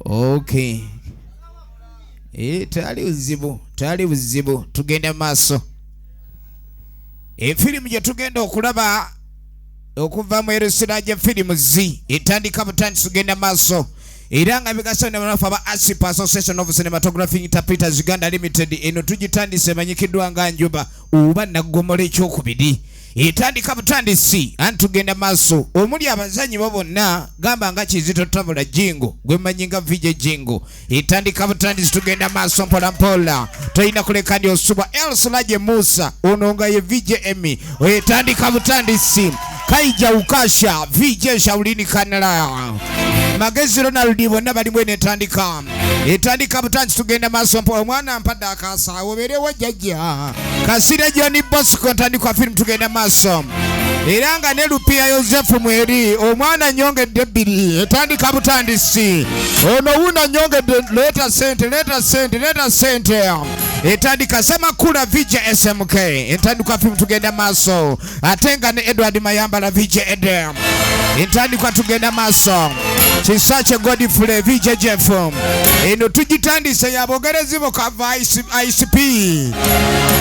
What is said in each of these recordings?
Okay. Eh, tali buzibu, tali buzibu, tugenda maaso. Efirimu gye tugenda okulaba okuva mu Erusiraje firimu Z etandika butandisi, tugenda maaso era nga bigasonebanafe aba ASIP, Association of Cinematography Interpreters Uganda Limited. Eno tugitandise, emanyikiddwa nga Njuba oba Naggomola ekyokubiri. Etandika butandisi anti tugenda maaso, omuli abazanyi bo bonna, gamba nga Kizito Tabula Jingo gwe mmanyi nga VJ Jingo. Etandika butandisi, tugenda maaso mpola mpola, tolina kuleka ndi osubwa. Elsulaje Musa ono nga ye VJ Emmy. Etandika butandisi. Kaija Ukasha, VJ Shaulini Kanala, Magezi Ronald, bonna balimu. Eno etandika butandisi, tugenda maaso mpola. Omwana mpadde akasa, obeerewo jjajja Kasira John Bosco. Ntandikwa firimu, tugenda maaso era nga ne Lupia Yosefu mweri. Omwana nyongedde ebbiri. Etandika butandisi. Ono wuno nyongedde, leeta sente, leeta sente, leeta sente. Etandika. Semakula VJ SMK. Entandikwa firimu, tugenda maaso ate nga ne Edward Mayambala, VJ Edem. Entandikwa, tugenda maaso. Kisakye Godfrey, VJ Jeff. Eno tugitandise yabogerezi bokava ICP,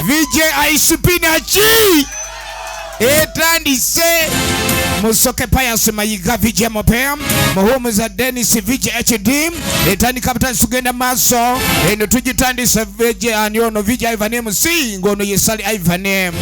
VJ ICP naki etandise. Musoke Pius Mayiga, VJ Mope. Muhumuza Dennis, VJ HD. Etandika butandisi, tugenda maaso. Eno tugitandise. VJ ani ono? VJ Ivan MC, ng'ono ye Sali Ivan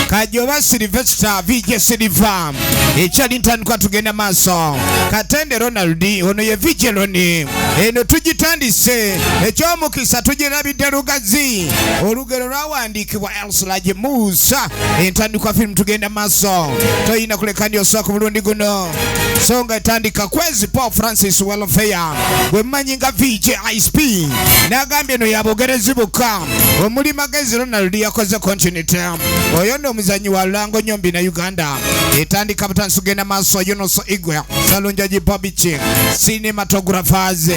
Kajoba Silvester, VJ Silva. Ekyali ntandikwa, tugenda maaso. Katende Ronald, ono ye VJ Roni. Eno tugitandise. Ekyomukisa tugirabidde Lugazi, olugero lwawandiikibwa Elslaje Musa. Entandikwa firimu, tugenda maaso, toyina kuleka ndi osooka ku mulundi guno. So nga etandika kwezi Paul Francis Welfare gwe mmanyi nga VJ ISP, n'agambye eno yabogerezi bukka omuli Magezi Ronald yakoze continuity. Oyo nno omuzanyi wa lulango nyombi na Uganda. Etandika butandisi, tugenda maaso. Yunuso Igwe Salunjaji Bobichi cinematographers.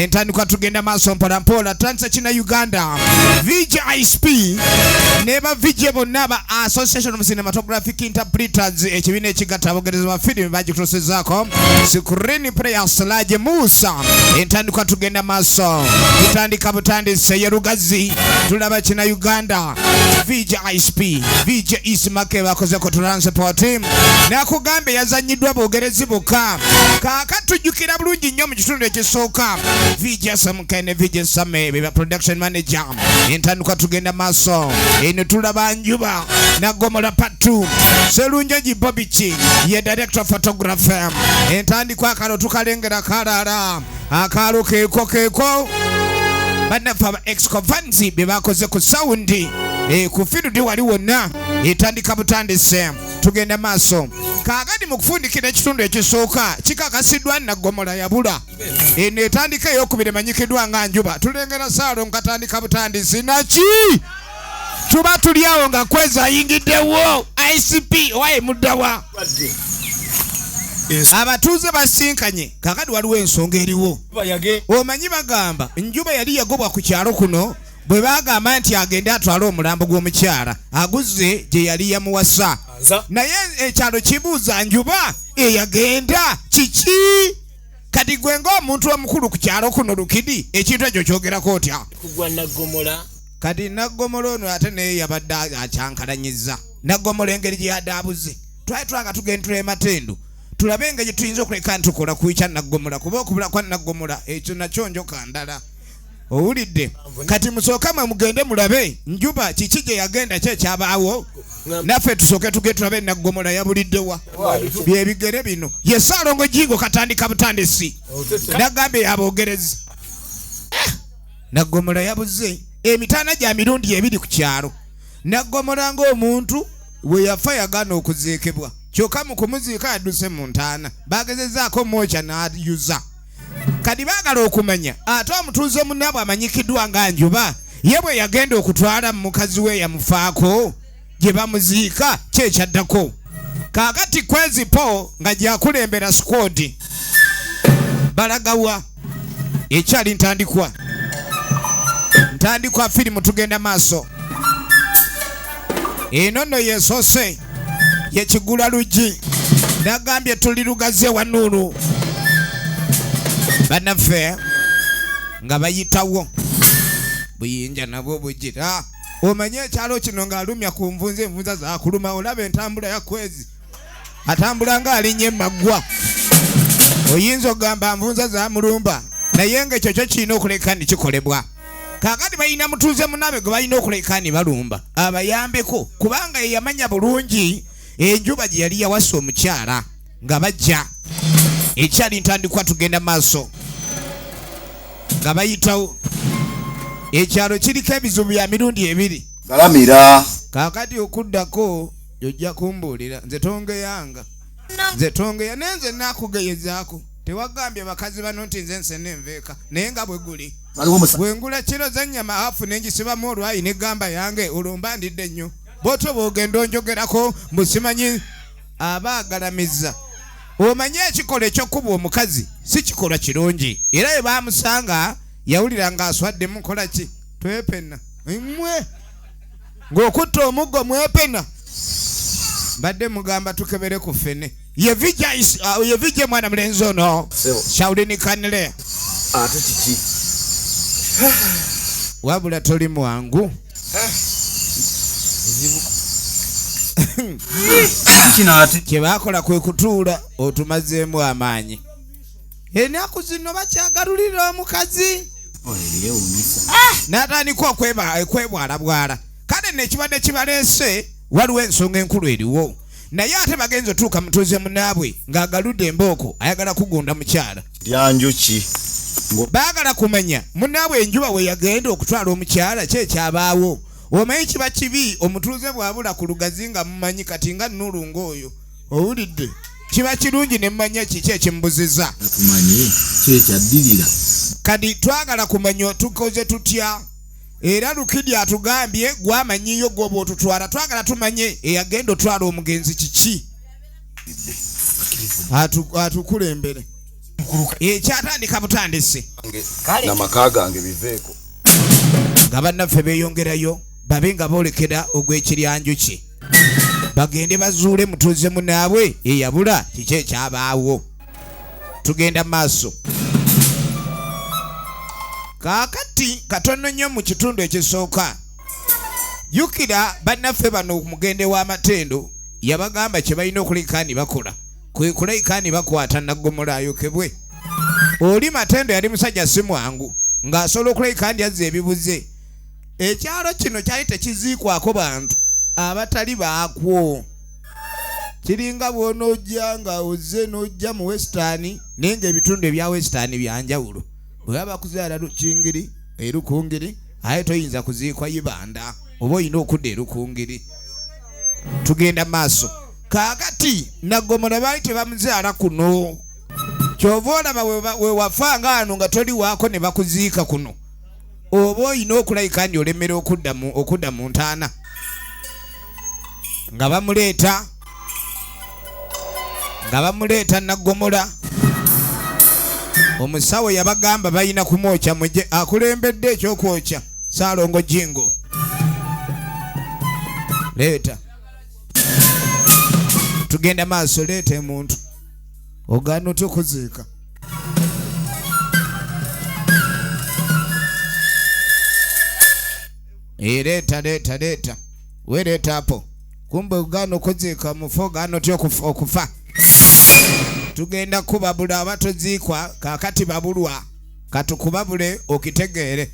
Entandikwa, tugenda maaso mpola mpola. Tandisa kina Uganda, VJ ISP ne ba VJ bonna ba Association of Cinematographic Interpreters, ekibiina ekigatta abogerezi ba firimu, bagituusizaako screen player Siraje Musa. Entandikwa, tugenda maaso, tutandika butandise ye Lugazi, tulaba kina Uganda. VJ ISP, VJ Ismake bakozeko transport. Nakugambye yazanyiddwa bogerezi bokka. Kaaka tujjukira bulungi nnyo mu kitundu ekisooka, VJ SMK ne VJ Same beba production manager. Entandikwa, tugenda maaso. Eno tulaba Njuba Naggomola part 2. Serunjogi Bobichi ye director of photography. Entandikwa kano tukalengera kalala akaalo keeko keeko. Bannaffe aba Excovansi be bakoze ku sound ku field wali wonna. Etandika butandise, tugenda maaso. Kaakati mu kufundikira ekitundu ekisooka, kikakasiddwa Naggomola yabula. Eno etandika eyokubiri emanyikiddwa nga Njuba. Tulengera saalo nkatandika butandisi naki tuba tuli awo nga Kwezi ayingiddewo. ICP owaye muddawa? Abatuuze basinkanye. Kakati waliwo ensonga eriwo. Omanyi bagamba Njuba yali yagobwa ku kyalo kuno bwe bagamba nti agende atwale omulambo gw'omukyala aguze gye yali yamuwasa, naye ekyalo kibuuza, Njuba eyagenda kiki? Kati gwe ng'omuntu omukulu ku kyalo kuno Lukidi, ekintu ekyo kyogerako otya? Kugwa Naggomola. Kati Naggomola ono ate naye yabadde akyankalanyiza Naggomola engeri gye yadde abuze. Twali twaka tugenda tula ematendo, tulabe engeri gye tuyinza okuleka ntukola kuikya Naggomola, kuba okubula kwa Naggomola ekyo nakyo njoka ndala. Owulidde? Kati musooke mwe mugende mulabe Njuba kiki gye yagenda, ki ekyabaawo, naffe tusooke tugende tulabe Naggomola yabuliddewa. Byebigere bino ye Saalongo Jingo katandika butandisi, nagambye yabogerezi. Naggomola yabuze emitaana gya mirundi ebiri ku kyalo. Naggomola ng'omuntu we yafa yagaana okuziikibwa, kyokka mu kumuziika yadduse mu ntaana, bagezezaako mwokya n'ayuza. Kati baagala okumanya ate omutuuze munnaabwe amanyikiddwa nga Njuba ye bwe yagenda okutwala mukazi we yamufaako gye bamuziika, kyekyaddako. Kaakati Kwezipo nga gyakulembera squad balagawa? Ekyali ntandikwa firimu, tugenda maaso. Eno nno yesoose yekigula luggi, nagambye tuli Lugazi ewa Nuulu. Bannaffe nga bayitawo buyinja nabwo bugira. Omanye ekyalo kino ng'alumya ku nvunza, envunza zakuluma. Olaba entambula ya kwezi, atambula ng'alinnya emaggwa, oyinza okugamba nvunza zamulumba, naye nga ekyo kyo kirina okuleka ni kikolebwa. Kaakati balina mutuuze munaabe gwe balina okuleka ni balumba abayambeko, kubanga ye yamanya bulungi enjuba gye yali yawasa omukyala. Nga bajja, ekyali ntandikwa, tugenda maaso. Nga bayitawo, ekyalo kiriko ebizibu bya mirundi ebiri. Galamira. Kaakati okuddako ojja kumbuulira. Nze tongeyanga, nze tongeya, naye nze naakugeyezaako. Tewagambye bakazi bano nti nze nsena enveeka, naye nga bwe guli Waliwo omusa. Bwe ngula kiro z'ennyama afu ne ngisibamu olwayi negamba yange, olwo mba ndidde nnyo. Bwotyo bw'ogenda onjogerako mbu simanyi aba agalamiza. Omanye ekikolwa ekyokuba omukazi si kikolwa kirungi, era bwe bamusanga yawulira ng'aswadde. Mukola ki? Twepena mmwe ng'okutta omuggo mwepena. Mbadde mugamba tukebere ku ffene. Ye vijja mwana mulenzi ono. Ssebo. Shaulini Kanile. Ate kiki? Wabula toli mwangu. Bizibu. Kino ate. Kye baakola kwe kutuula otumazeemu amaanyi. Ennaku zino bakyagalulira omukazi. Ebyewuunyisa. N'atandika okwebwalabwala. Kale nekibadde kibaleese, waliwo ensonga enkulu eriwo, naye ate bagenza otuuka mutuuze munaabwe ng'agaludde embooko, ayagala kugunda mukyala. Lyanjuki. Baagala kumanya munaabwe enjuba we yagenda okutwala omukyala ki ekyabaawo. Omanyi kiba kibi omutuuze bw'abula ku lugazi nga mumanyi kati nga Nulu ng'oyo owulidde, kiba kirungi ne mmanya kiki ekimubuziza. Tumanye ki ekyaddirira. Kati twagala kumanya tukoze tutya, era Lukidi atugambye gwamanyiyo gwoba otutwala. Twagala tumanye eyagenda otwala omugenzi kiki. Atukulembere ekyatandika butandisi. Namaka gange biveeko. Nga bannaffe beeyongerayo babe nga boolekera ogw'ekiryanjuki, bagende bazuule mutuuze munaabwe eyabula, kiki ekyabaawo. Tugenda maaso kaakati katono nnyo mu kitundu ekisooka. Jjukira bannaffe bano, mugende w'amatendo yabagamba kye balina okuleka ni bakola kwe kulayika ni bakwata Naggomola ayokebwe. Oli Matendo yali musajja si mwangu, ng'asobola okulayika ndi azza ebibuze. Ekyalo kino kyali tekiziikwako bantu abatali baakwo. Kiringa bw'onoojja nga ozze n'ojja mu Western, naye ng'ebitundu ebya Western byanjawulo. Bwe baba bakuzaala Lukingiri, Erukungiri, aye toyinza kuziikwa Ibanda, oba olina okudda Erukungiri. Tugenda maaso. Kaakati Naggomola baali tebamuzaala kuno, kyova olaba we wafanga wano nga toli waako ne bakuziika kuno, oba olina okulayika ndi olemera okudda mu ntaana. Nga bamuleeta Naggomola, omusawo yabagamba balina kumwokya. Muje akulembedde ekyokwokya, Saalongo Jingo. Leeta, tugenda maaso. Leeta emuntu ogaana otya okuziika? Leeta, leeta, leeta, wereeta apo. Kumbe ogaana okuziika omufu, ogaana otya okufa? Tugenda kubabula aba toziikwa. Kaakati babulwa, katukubabule okitegeere.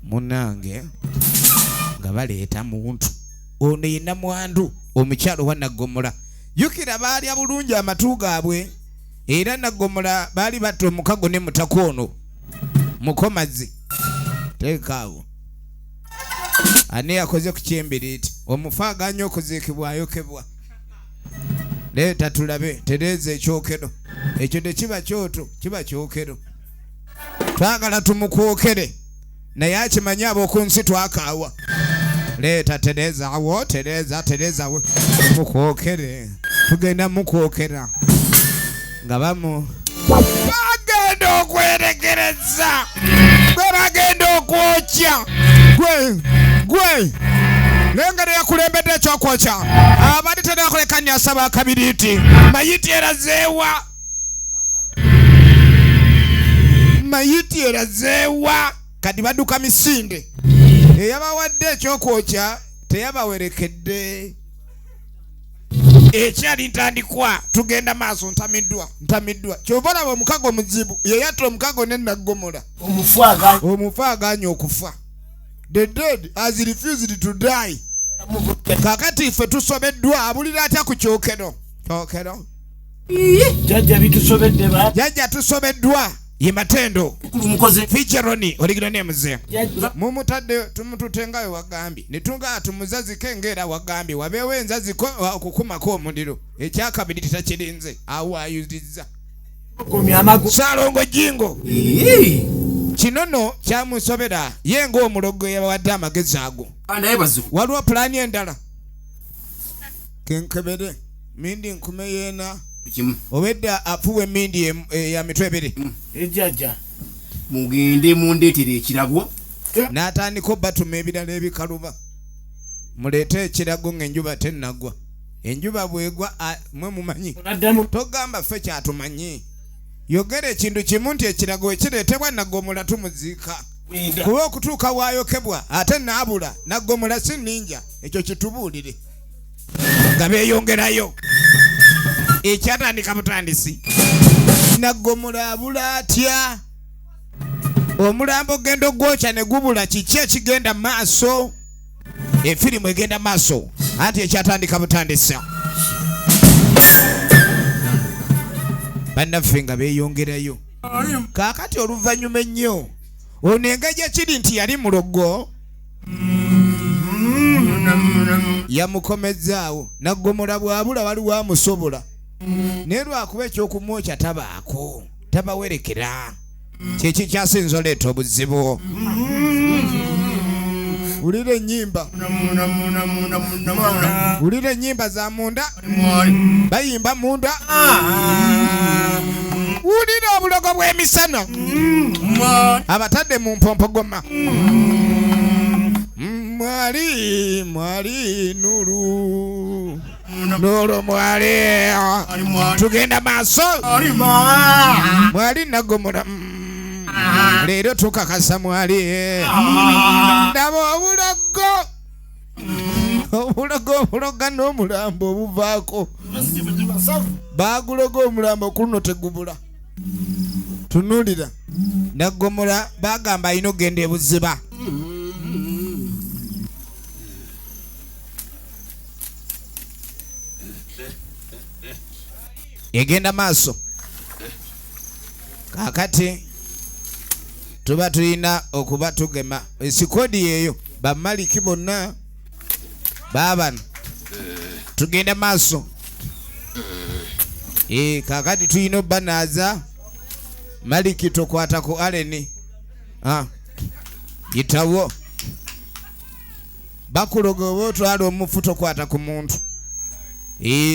Munange, nga baleeta muntu ono yenna mwandu omukyalo wa Naggomola. Jjukira baalya bulungi amatu gaabwe, era Naggomola baali batta omukago ne mutaka ono mukomazi. Teekaawo ani yakoze ku kyembiriiti. Omufu aganye okuziikibwa ayokebwa. Leeta tulabe. Tereeza ekyokero ekyo, tekiba kyoto, kiba kyokero. Twagala tumukwokere naye akimanyi ab'oku nsi twakaawa. Leeta, tereeza awo, tereeza, tereeza we mukwokere. Tugenda mukwokera nga bamu bagenda okweregereza gwe bagenda okwokya. Gwe lengero yakulembedde ekyokwokya, abadde tenakolekani asaba akabiriiti mayiti erazeewa. Mayiti erazeewa? Kati badduka misinde. Eyabawadde ekyokwokya teyabawerekedde. Ekyali ntandikwa, tugenda maaso. Ntamiddwa, ntamiddwa. Kyova olaba omukago muzibu, yeyatta omukago nenaggomola. Omufu aganye. Omufu aganye okufa. The dead has refused to die. Kakati ffe tusobeddwa, abulira atya ku kyokero? Kyokero. Jjajja, bitusobedde ba. Jjajja, tusobeddwa. Ye Matendo. Mukoze. Ficeroni oligiro nemuze. Jjajja. Mumutadde, tumutute nga we wagambye, netunga tumuzazike ngaera wagambye wabeewo enzaziko okukumako omuliro. Ekyakabiri tetakirinze awo ayuzizza. Komya amagulu. Saalongo Jingo, kino nno kyamusobera ye ng'omulogo yabawadde amagezi ago. Naye bazzukulu. Waliwo pulaani endala kenkebere mindi nkume yeena. Kimu. Obedda afuwa emindi ya mitwe ebiri. Ejjajja. Mugende mundeetere ekirago. N'atandika obatuma ebirala ebikaluba. Muleete ekirago ng'enjuba tennagwa. Enjuba bwegwa, mwe mumanyi. Addamu. Togamba ffe kyatumanyi, yogera ekintu kimu nti ekirago ekireetebwa Naggomola tumuziika. Winda. Kuba okutuuka waayokebwa ate naabula Naggomola si nninja, ekyo kitubuulire. Nga beeyongerayo, ekyatandika butandisi. Naggomola abula atya? Omulambo ogenda ogwokya ne gubula, kiki ekigenda mu maaso? Efirimu egenda maaso anti ekyatandika butandisi. Bannaffe nga beeyongerayo. Kaakati oluvannyuma ennyo, ono engeri ekiri nti yali mulogo, yamukomezzaawo. Naggomola bwabula waliwo amusobola, naye lwakuba ekyokumwokya tabaako, tabawerekera. Kyeki kyasinza oleeta obuzibu? Wulira ennyimba, wulira ennyimba za munda, bayimba munda. Wulira obulogo bw'emisana abatadde mu mpompogoma. Mwali mwali nuru nuru mwali, tugenda maaso. Mwali Naggomola. Leero tukakasa mwali. Ndaba obulogo, obulogo, obuloga n'omulambo obuvaako. Baguloga omulambo kuno tegubula. Tunulira Naggomola, bagamba alina okugenda ebuziba. Egenda maaso. Kaakati tuba tulina okuba tugema esikodi yeeyo bamaliki bonna baabano. Tugenda maaso. Kaakati tulina obbanaaza. Maliki, tokwata ku aleni. Ah, yitawo bakuloga oba otwala omufu, tokwata ku muntu.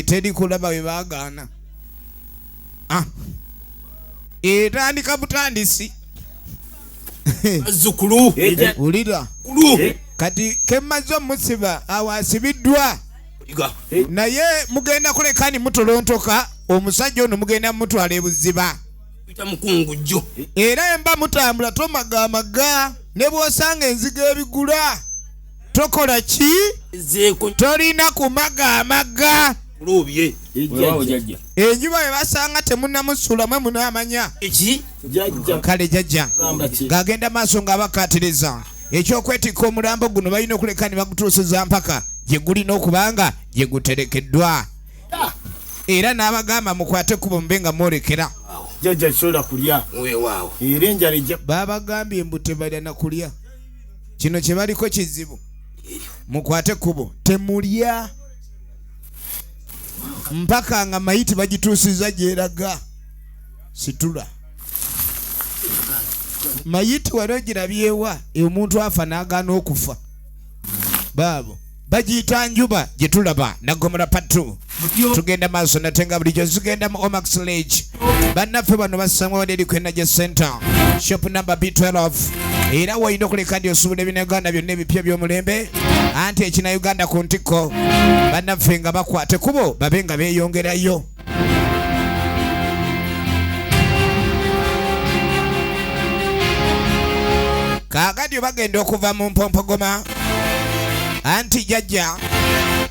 Teri kulaba bwe baagaana. Ah. Etandika butandisi. Bazzukulu. Wulira. Kulu. Kati kemaze omusiba awo asibiddwa. Yiga. Naye mugenda kuleka ni mutolontoka omusajja ono, mugenda mutwala ebuziba. Yita mukungu jjo. Era emba mutambula tomagamaga, ne bw'osanga enzigo ebigula tokola ki? Ezeeko. Tolina kumagamaga. Kulubye. Weewaawo jjajja. Enjuba bwe basanga temunnamusuula, mwe munaamanya. Eki? Jjajja. Kale jjajja. Gamba ki? Ng'agenda maaso ng'abakkaatiriza ekyokwettikka omulambo guno, balina okuleka ne bagutuusiza mpaka gye gulina okubanga gye guterekeddwa. Era n'abagamba mukwate ekkubo mube nga mwolekera. Jjajja, kisobola kulya. Weewaawo. Era enjala ejja. Babagambye mbu tebalya na kulya, kino kye baliko kizibu. Mukwate ekkubo, temulya mpaka nga mayiti bagituusiza gyeraga. Situla mayiti, wali ogirabyewa omuntu afa n'agaana okufa? Baabo bagiyita njuba gye tulaba. Naggomola patu, tugenda maaso nate nga bulijjo zigenda mu Omax Lage. Bannaffe bano basangwa wali eri ku Energy Center, shop number B12, era woyina okuleka ndi osobola ebinaganda byonna ebipya by'omulembe anti ekina Uganda ku ntikko. Bannaffe nga bakwate kubo babe nga beeyongerayo. Kaakati bagenda okuva mu mpompogoma, anti jjajja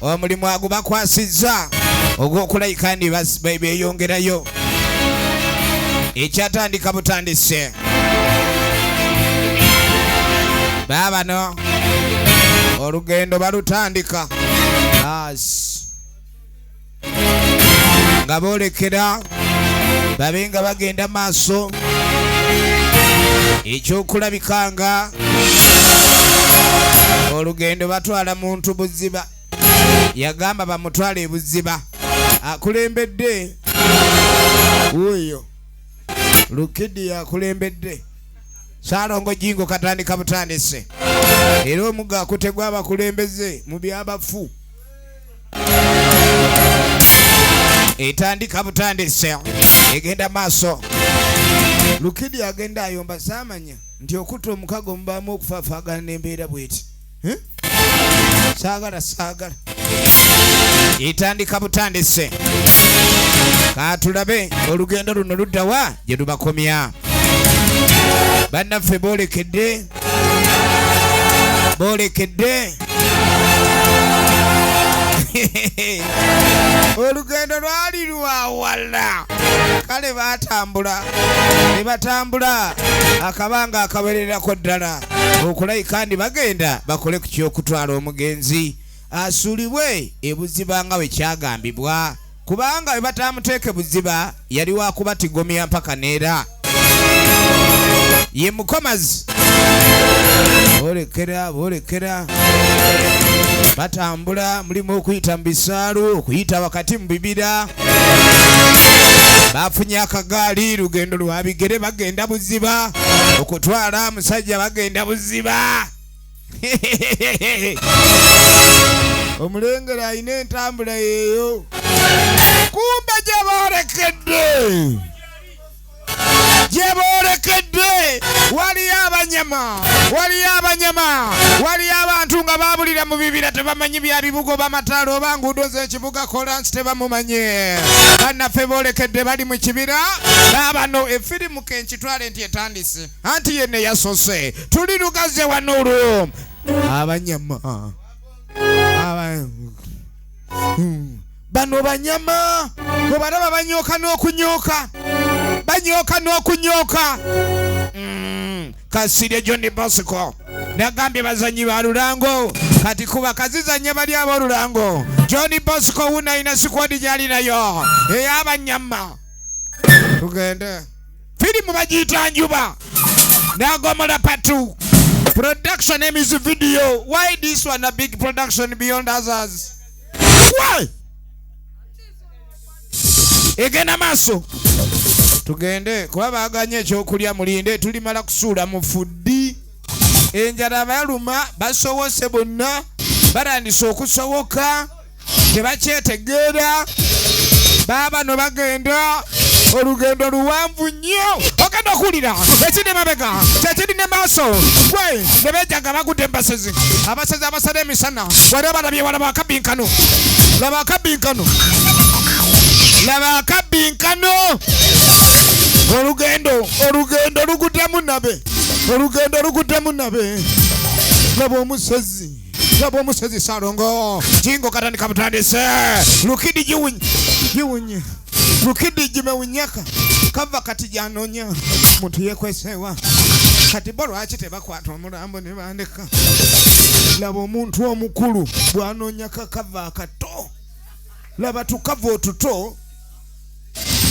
omulimu agubakwasizza ogw'okulayika ndi beeyongerayo. Ekyatandika butandise. Baabano olugendo balutandika As. Nga boolekera babe nga bagenda maaso ekyokulabika nga olugendo batwala muntu buziba. Yagamba bamutwale ebuziba. Akulembedde wuuyo Lukidi akulembedde Saalongo Jingo katandika butandise era omugga akutegwa abakulembeze mu byabafu. Etandika butandise egenda maaso. Lukidi agenda ayomba. Saamanya nti okutta omukago mubaamu okufaafaagana n'embeera bweti. Saagala saagala. Etandika butandise. Kaatulabe olugendo luno luddawa gye lubakomya. Bannaffe boolekedde boolekedde olugendo lwali lwawala. Kale baatambula ne batambula akabanga akawererako ddala okulayika ndi bagenda bakole ku ky'okutwala omugenzi asuulibwe ebuziba nga bwe kyagambibwa, kubanga bwe bataamuteeke buziba yali wa kubatigomya mpaka neera. Ye mukomazi boolekera boolekera batambula, mulimu okuyita mu bisaalu, okuyita wakati mu bibira. Bafunye akagaali, lugendo lwa bigere, bagenda buziba okutwala musajja, bagenda buziba. Omulengera alina entambula yeeyo, kumbe gye boolekedde gye boolekedde waliyo abanyama, waliyo abanyama, waliyo abantu nga baabulira mu bibira, tebamanyi bya bibuga oba mataala oba nguudo z'ekibuga kolansi tebamumanye. Bannaffe boolekedde bali mu kibira. Baabano efirimu kenkitwale nti etandise, anti yenne yasose. Tuli lugaze wanulu abanyama bano banyama obalaba banyooka n'okunyooka, banyooka n'okunyooka. Kasirye John Bosco nagambye bazanyi ba lulango, kati kuba kazizanya bali ab'olulango. John Bosco wuno alina sikwadi gy'alinayo ey'abanyama. Tugende. Firimu bagiyita Njuba Nagomola Patu production and music video. Why this one a big production beyond others? Why? Egenda maaso. Tugende kuba baaganye ekyokulya, mulinde tulimala kusuula mu fuddi. Enjala baluma, basowose bonna, batandise okusowoka, tebakyetegeera. Baabano bagenda olugendo luwanvu nnyo, ogenda okuwulira ekiri mabega kyekiri ne maaso. Gwe ne bejaga bagudde mu basezi, abasezi abasala emisana. Wali obalabye, walaba akabbinkano, laba akabbinkano, laba akabbinkano. Olugendo olugendo luguddemu nabe, olugendo luguddemu nabe. Laba omusezi, laba omusezi Salongo Jingo katandika butandise. Lukidi giwunye giwunye, Lukidi gimewunyaka kava kati gyanonya muntu yekwesewa. Kati bo lwaki tebakwata omulambo ne bandeka? Laba omuntu omukulu bw'anoonya kakava akato, laba tukava otuto.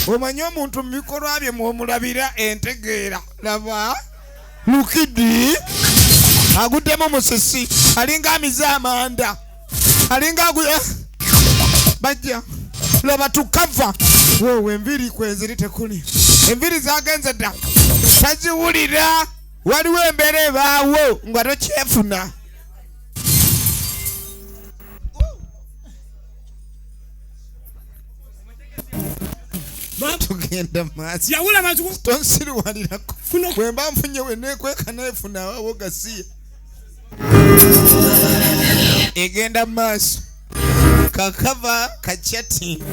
Omanye omuntu mu bikolwa bye mw'omulabira entegeera. Laba Lukidi aguddemu musisi, alinga amize amanda, alinga bajja. Laba tukava woowe, enviiri kweziri tekuli, enviiri zagenze dda taziwulira. Waliwo embeera ebaawo nga tokyefuna. Tugenda maaso. Tonsiriwalirako bwe mba nfunye we neekweka neefuna awawo gasiya. Egenda maaso. Kakava kacyati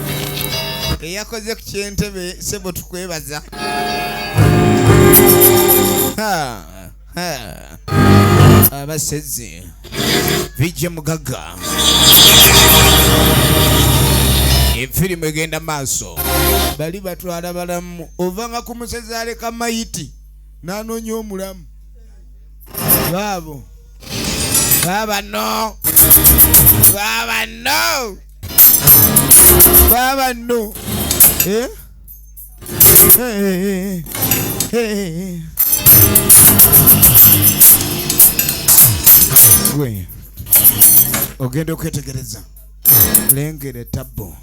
eyakoze ku kyentebe sebo tukwebaza. Ha, ha. Abasezi VJ Mugagga, efirimu egenda maaso. Bali batwala balamu, ovanga ku musezi aleka mayiti n'anoonya omulamu. Baabo baabano baabano baabano. Eh? Eh, eh, eh. Gwe ogenda okwetegereza, lengera etabbo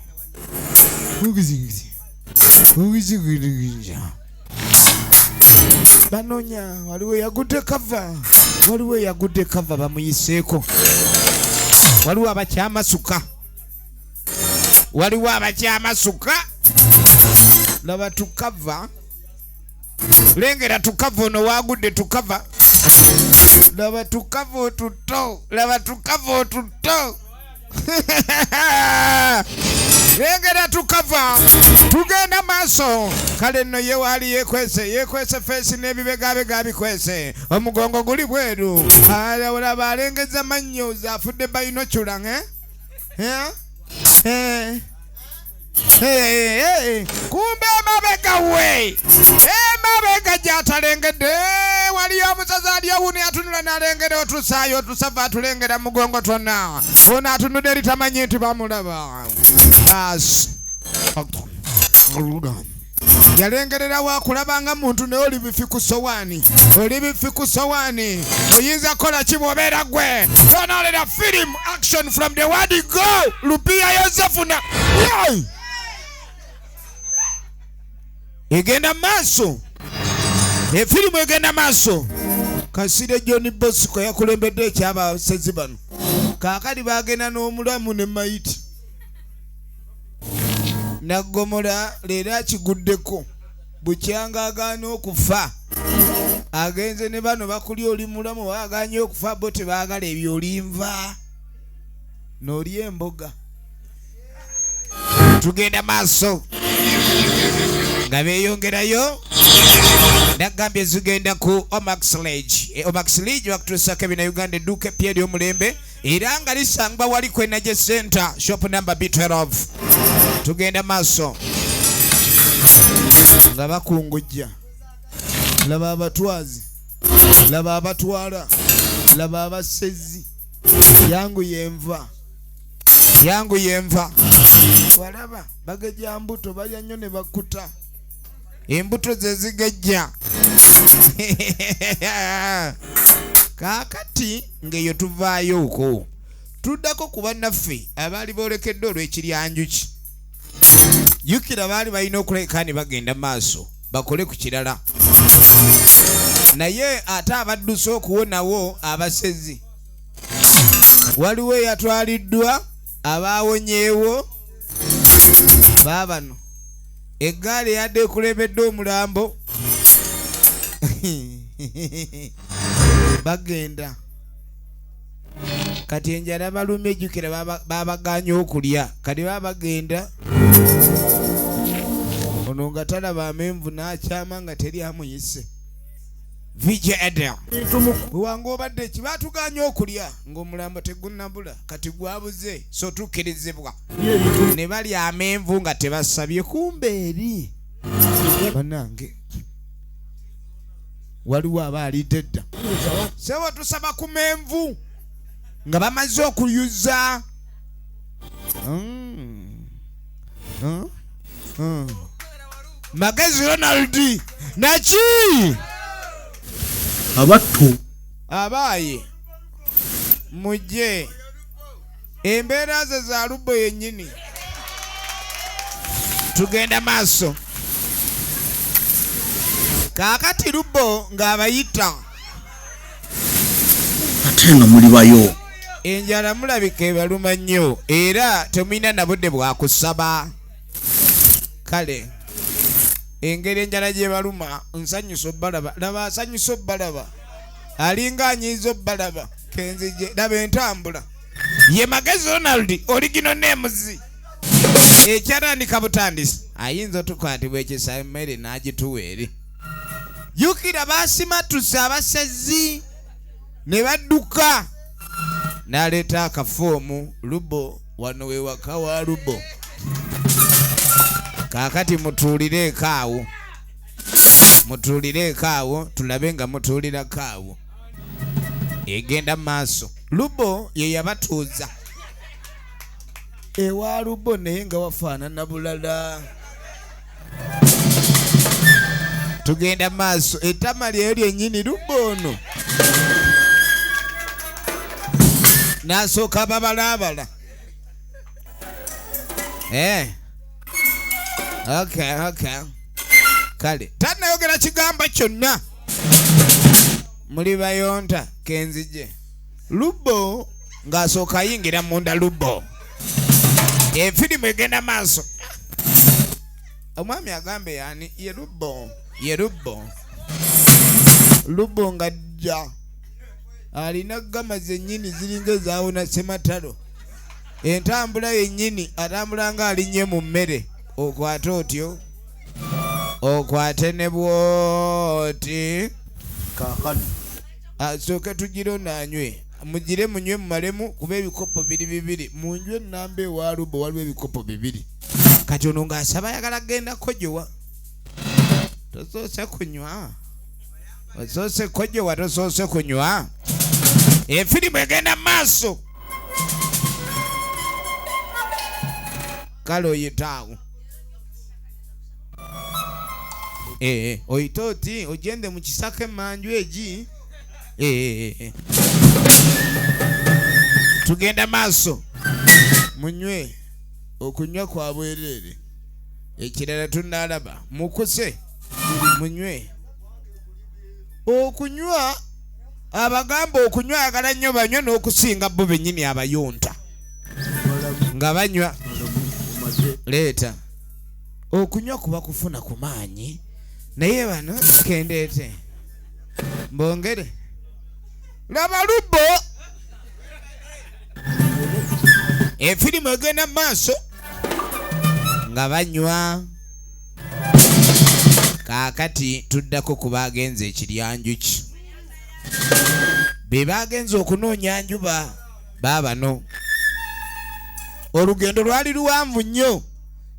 banonya. Waliwo eyagudde kava, waliwo eyagudde kava bamuyiseeko. Waliwo abakyamasuka, waliwo abakyamasuka. Laba tukava, lengera tukava ono wagudde tukava. Laba tukava otuto, laba tukava otuto, lengera tukava. Tugenda maaso. Kale nno ye waali yekwese, yekwese feesi n'ebibegabega bikwese, omugongo guli bweru. Olaba alengeza mannyo, afudde bayinocula. Eh? Eh? Eh, kumbe emabega we, emabega gy'atalengedde waliyo omusazi ali owuni atunula n'alengera otusaayo otusava, atulengera mugongo twonna. Ono atunudde eri, tamanyi nti bamulaba. As yalengerera wakulabanga muntu, naye oli bifi ku sowaani, oli bifi ku sowaani. Oyinza kukola ki bw'obeera gwe? Tonolera film action from the word go. Lupia Yosefu na Yai! Egenda maaso, efirimu egenda maaso. Kasire John Bosco yakulembedde ekyabasezi bano. Kaakati bagenda n'omulamu ne mayiti. Naggomola leero akiguddeko, bukyanga agaana okufa. Agenze ne bano bakuli, oli mulamu aganye okufa, bo tebaagala ebyo. Olinva n'olya emboga. Tugenda maaso nga beeyongerayo. Nagambye zigenda ku Omax Lodge. Omax Lodge bakutuusako ebina Uganda, edduuka epya ery'omulembe era nga lisangibwa wali ku Energy Center, shop number B12. Tugenda maaso nga bakungujja. Laba abatwazi, laba abatwala, laba abasezi. Yangu yenva, yangu yenva. Walaba bagejja mbuto, balya nnyo ne bakkuta, embuto ze zigejja. Kaakati ng'eyo tuvaayo okwo, tuddako ku bannaffe abaali boolekedde olw'ekiryanjuki. Jjukira baali balina okuleka ne bagenda maaso bakole ku kirala, naye ate abadduse okuwonawo abasezi, waliwo eyatwaliddwa, abaawonyeewo baabano. Eggaali eyadde ekulembedde omulambo bagenda. Kati enjala balumye, ejjukira babaganye okulya. Kati baba bagenda, ono nga talaba amenvu n'akyama nga teri amuyise. VJ Edel wange, obadde ki? Batuganye okulya ng'omulambo tegunnabula, kati gwabuze, so tukkirizibwa ne balya amenvu nga tebasabye. Kumbe eri bannange waliwo aba alidde dda. Sebo, tusaba ku menvu nga bamaze okuyuza. Magezi Ronald naki. Abattu. Abaaye mujje, embeera ze za lubo yennyini. Tugenda maaso. Kaakati lubo ng'abayita. Ate nga muli bayo. Enjala mulabika ebaluma nnyo era temulina na budde bwakusaba. Kale engeri enjala gyebaluma, nsanyusa obbalaba. Laba asanyusa obbalaba, alinga anyiiza obbalaba. Kenzije laba entambula ye Magezi Ronald original names. Ekyatandika butandisi, ayinza otukwatibwa ekisa, emmere n'agituwa eri. Jjukira basimatuse abasezi. Ne badduka n'aleeta akafoomu lubo wano we waka wa lubo kaakati mutuulireeko awo mutuulireeko awo tulabe nga mutuulirako awo egenda maaso lubo ye yabatuuza ewa lubo naye nga wafaanana bulala tugenda maaso ettama lyeyo lyennyini lubo ono n'asooka babalaabala eh. Okay, okay. Kale tannayogera kigambo kyonna muli bayonta kenzije lubo ng'asooka ayingira munda lubo efirimu egenda maaso omwami agambe yani ye lubo ye lubo lubo ng'ajja alina gama zennyini ziringa ezaawona sematalo entambula yennyini atambula nga alinnye mu mmere okwate otyo okwate ne bwoti Kaakano. Asooke tugire onaanywe mugire munywe mumalemu kuba ebikopo biri bibiri mu nju ennamba ewa lubo waliwo ebikopo bibiri kati ono ng'asaba ayagala kugenda kojowa tosoose kunywa osoose kojowa tosoose kunywa efirimu egenda mu maaso kale oyitaawo eh, eh, oyite oti ogende mu kisaka emanju egi eh, eh, eh. Tugenda maaso munywe okunywa kwa bwereere ekirala tunalaba mukuse munywe okunywa abagamba okunywa ayagala nnyo banywe n'okusinga bo bennyini abayonta nga banywa leeta okunywa kuba kufuna ku maanyi naye bano kendeete mbongere laba lubbo efirimu egenda mu maaso nga banywa kaakati tuddako ku baagenze ekiryanjuki be baagenze okunoonya njuba baabano olugendo lwali luwanvu nnyo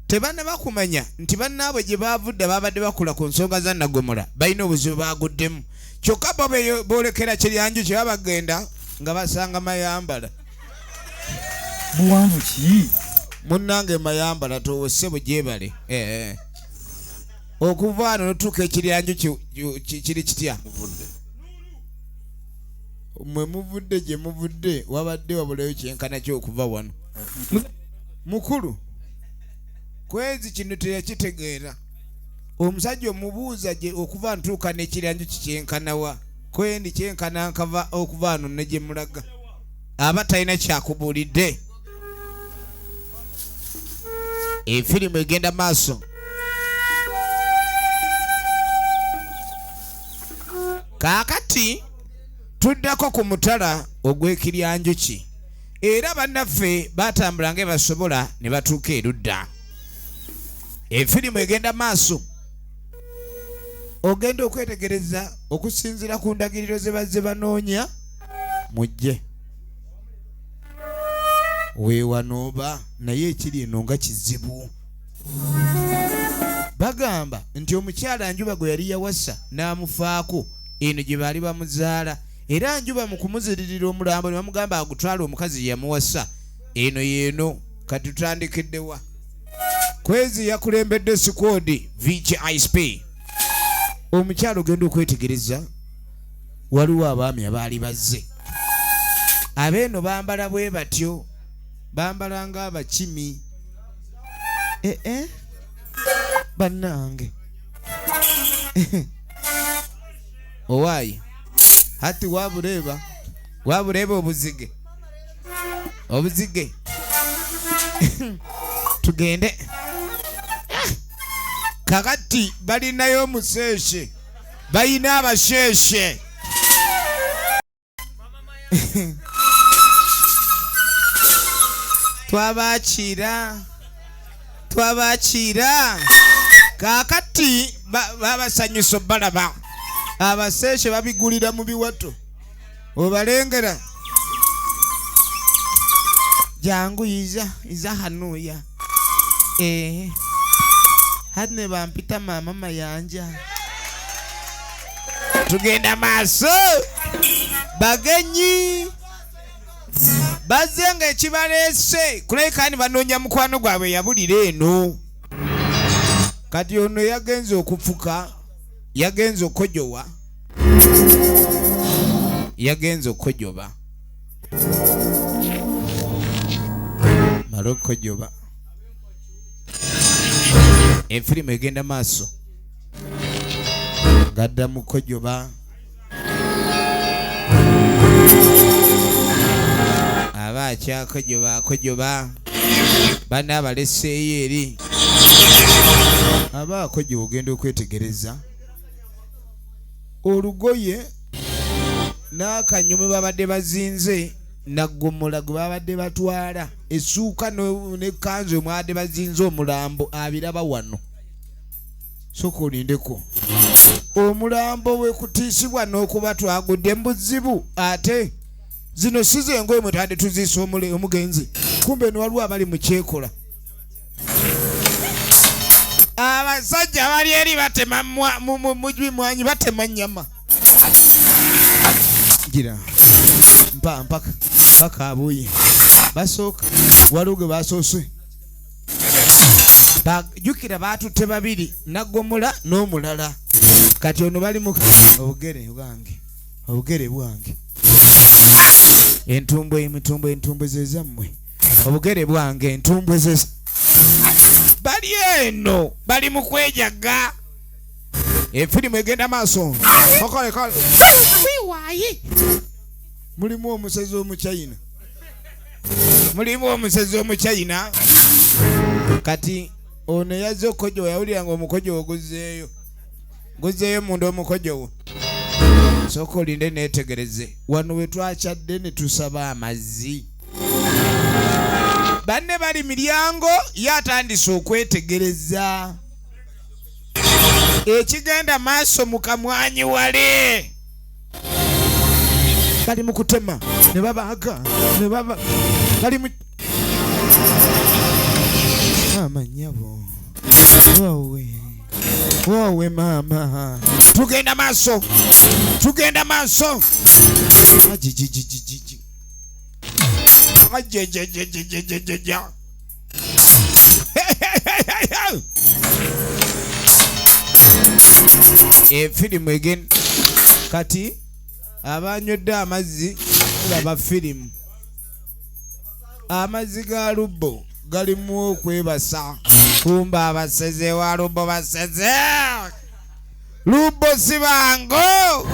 tebanaba kumanya nti bannaabwe gye baavudde babadde bakula ku nsonga za Naggomola balina obuzibu baaguddemu kyokka bo boolekera kiryanju kye baba bagenda nga basanga Mayambala. Buwanvu ki? Munnange Mayambala towose bugyebale eh, eh. Okuva wano notuuka ekiryanju kiri kitya? Mwe muvudde gye muvudde wabadde wabulayo kyenkana ki okuva wano mukulu kwezi kino teyakitegeera omusajja omubuuza gye okuva ntuuka n'ekiryanju kikyenkanawa kwendi kyenkana nkava okuva wano ne gye mulaga aba talina kyakubuulidde efirimu egenda maaso kaakati tuddako ku mutala ogw'ekiryanjuki era bannaffe batambula nga basobola ne batuuka erudda efirimu egenda maaso ogenda okwetegereza okusinziira ku ndagiriro ze bazze banoonya mujje weewanooba naye ekiri eno nga kizibu bagamba nti omukyala Njuba gwe yali yawasa n'amufaako eno gye baali bamuzaala era Njuba mu kumuziririra omulambo ne bamugamba agutwale omukazi yamuwasa eno yeeno kati tutandikiddewa kwezi yakulembedde sikwodi VGISP omukyala ogenda okwetegereza waliwo abaami abaali bazze abeeno bambala bwe batyo bambala ng'abakimi ee eh, eh. Bannange owaayi hati wabureeba wabureeba obuzige obuzige tugende kakati balinayo omuseeshe balina abasheeshe twabakiira twabakiira kaakati babasanyusa balaba abaseeshe babigulira mu biwato. Obalengera. Jangu iza, iza hanuya. Hadne bampita mama Mayanja. Tugenda maaso. Bagenyi. Bazze nga ekibaleese kulabika ni banoonya mukwano gwabwe yabulira eno. Kati ono yagenze okufuka, yagenze okukojowa, yagenze okukojoba. Mala okukojoba. Efirimu egenda maaso. Gadda mu kukojoba. Aba akyakojoba akojoba. Banna abaleseeyo eri. Aba akojoba ogenda okwetegereza. Olugoye n'akanyumu babadde bazinze naggomola gwe babadde batwala essuuka n'ekkanzu mwabadde bazinze omulambo abiraba wano. Sooka olindeko. Omulambo we kutiisibwa n'okuba twagudde mu buzibu ate zino si ze ngoye mwe twabadde tuziisa omugenzi. Kumbe no waliwo abali mu kyekola. Abasajja bali eri batema mwanyi, batema nnyama. Gira. Mpa, mpaka, mpaka abuye. Basooka, waliwo gwe basoose. Jjukira baatutte babiri, Naggomola n'omulala. Kati ono bali mu obugere bwange, obugere bwange. Entumbwe, emitumbo, entumbwe ze zammwe. Obugere bwange, entumbwe ze bali eno, bali mu kwejaga. Efirimu egenda maaso. Okole, kole. Wiwayi. Mulimu omusezi omuchina. Mulimu omusezi omuchina. Kati ono yazze okukojowa, yawulira ng'omukojo oguzzeeyo. Guzzeeyo munda omukojo. Sooka olinde neetegereze. Wano we twakyadde ne tusaba amazzi. Banne bali miryango, ye atandise okwetegereza. Ekigenda maaso mu kamwanyi wale. Bali mu kutema, ne babaga, ne baba, bali mu Maama nnyabo. Woowe. Woowe maama. Tugenda maaso. Tugenda maaso. Ajijijijiji. Ajejejejejejeja. Efirimu egenda. Kati abanywedde amazzi laba firimu. Amazzi ga Lubo galimu okwebasa. Kumba abaseze wa Lubo baseze. Lubo si bango.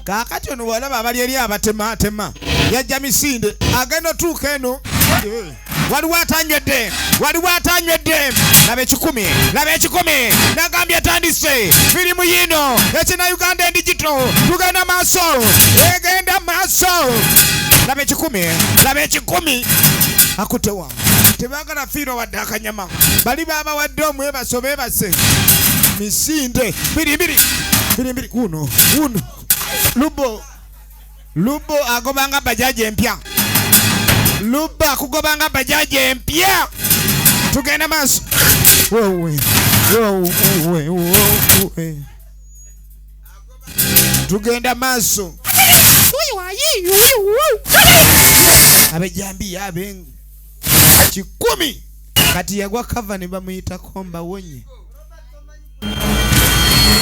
Kaakati ono bw'alaba abali eri abatematema yajja misinde agenda otuuka eno. Waliwo atanywedde, waliwo atanywedde. Laba ekikumi, laba ekikumi. Nagambye atandise firimu yino ekina Uganda Digital. Tugenda maaso, egenda maaso. Laba ekikumi, laba ekikumi. Akutewa. Tebaagala fiirwa wadde akanyama. Bali baabawadde omwebaso beebase. Misinde biri biri biri biri. Uno, uno. Lubo, Lubo agobanga bajaji empya. Lubo akugobanga bajaji empya. Tugenda maaso. Wewe, wewe, wewe. Tugenda maaso. Abejambiya abengu 10. Kati yagwa kava ne bamuyitako mbawonye.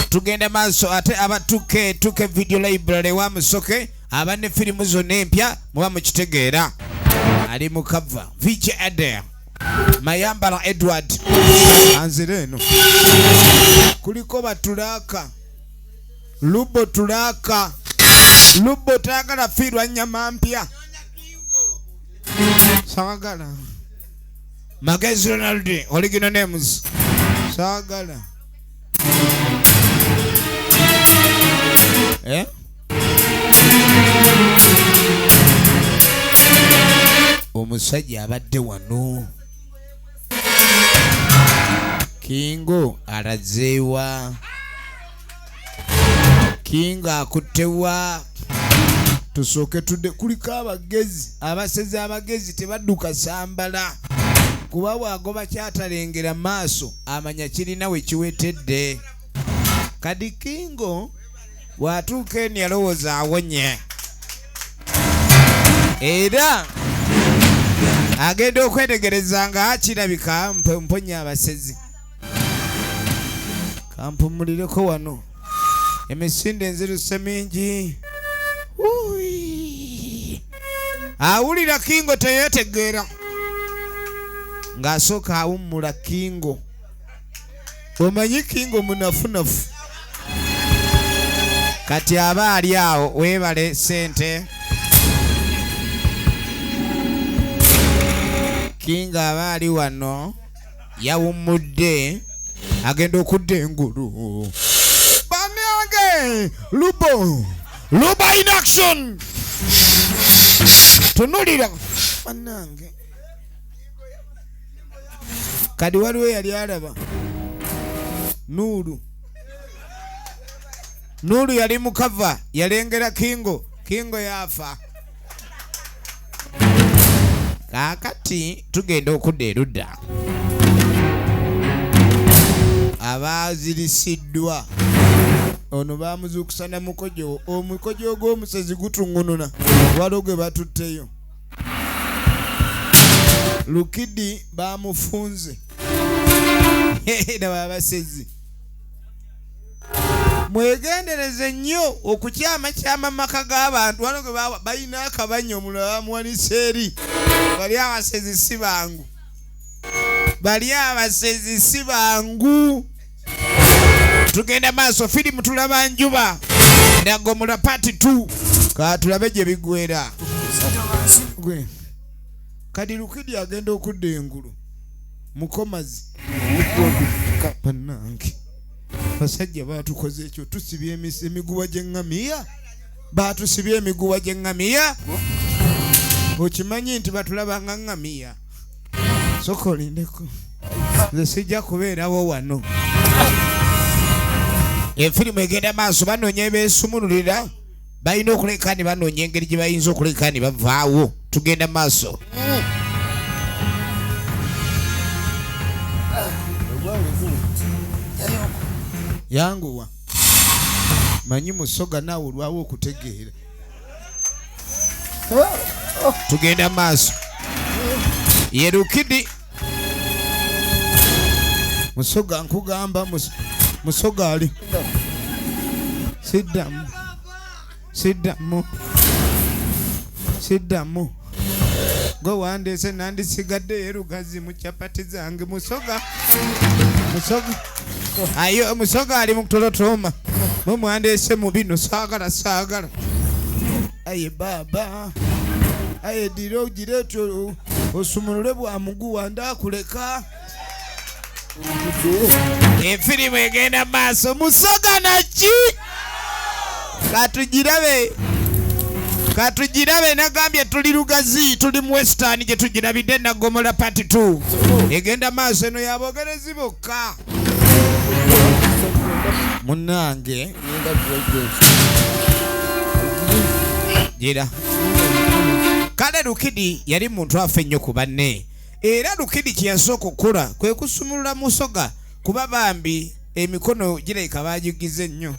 Tugenda maaso ate abatuke tuke video library wa Musoke abane firimu zonna empya muba mukitegeera. Ali mu cover VJ Adair Mayambala Edward anzire eno kuliko batulaka Lubo tulaka Lubo tayagala fiirwa nnyama mpya. Saagala Magezi Ronald original names saagala. Omusajja abadde wano Kingo alazeewa, Kingo akuttewa. Tusooke tudde kuliko abagezi abasezi abagezi tebadduka sambala kuba bw'agoba kyatalengera maaso amanya kirina we kiwetedde. Kadi Kingo bw'atuuka eno yalowooza awonye era agenda okwetegereza nga kirabika mponya abasezi. Kampumulireko wano emisinde enziruse mingi. Awulira Kingo teyeetegeera ng'asooka awummula Kingo. Omanyi Kingo munafunafu kati aba ali awo weebale ssente. Kingo aba ali wano yawummudde agenda okudda engulu. Bamyange Lubo Luba in action. Tunulira bannange. Kadi waliwo yali alaba Nuru. Nuru yali mukava yalengera Kingo. Kingo yafa. Kaakati tugenda okudda erudda. Abaazirisiddwa ono bamuzuukusa na mukojo. Omukojo ogw'omusezi gutungununa waliwo gwe batutteyo. Lukidi bamufunze. Laba abasezi. Mwegendereze nnyo okukyamakyama maka g'abantu waliwo gwe balina akabanya omulala bamuwanise eri. Bali abasezi si bangu. Bali abasezi si bangu. Tugenda maaso firimu tulaba njuba Nagomola part 2 ka tulabe gye biggwera. Kadi Lukidi agenda okudda engulu mukomazi. Bannange basajja baatukoze ekyo tusibye emiguwa gy'eŋŋamiya. Baatusibye emiguwa gy'eŋŋamiya. Okimanyi nti batulaba nga ŋŋamiya. Sooka olindeko nze sijja kubeerawo wano. Efirimu egenda maaso banoonya ebeesumululira balina okuleka ne banoonya engeri gye bayinza okuleka ne bavaawo. Tugenda maaso. Yanguwa manyi musoga naawe olwawo okutegeera. Tugenda maaso. Ye Lukidi musoga nkugamba musoga ali siddamu siddamu siddamu gwe wandeese nandisigadde erugazi mu chapati zange. Musoga musoga ayo musoga ali mu kutolotoma mwe mwandeese mu bino saagala saagala. Aye baba aye dira ogireete osumulule bwa muguwa ndakuleka. Efirimu egenda maaso. Musoga naki katugirabe katugirabe. Nagambye tuli Lugazi tuli mu Western gye tugirabidde Nagomola part 2 egenda maaso. Eno yabogerezi bokka munnange. Gira kale Lukidi yali muntu afa ennyo ku banne. Era Lukidi kye yasooka okukola kwe kusumulula musoga kuba bambi emikono girabika baagigize nnyo.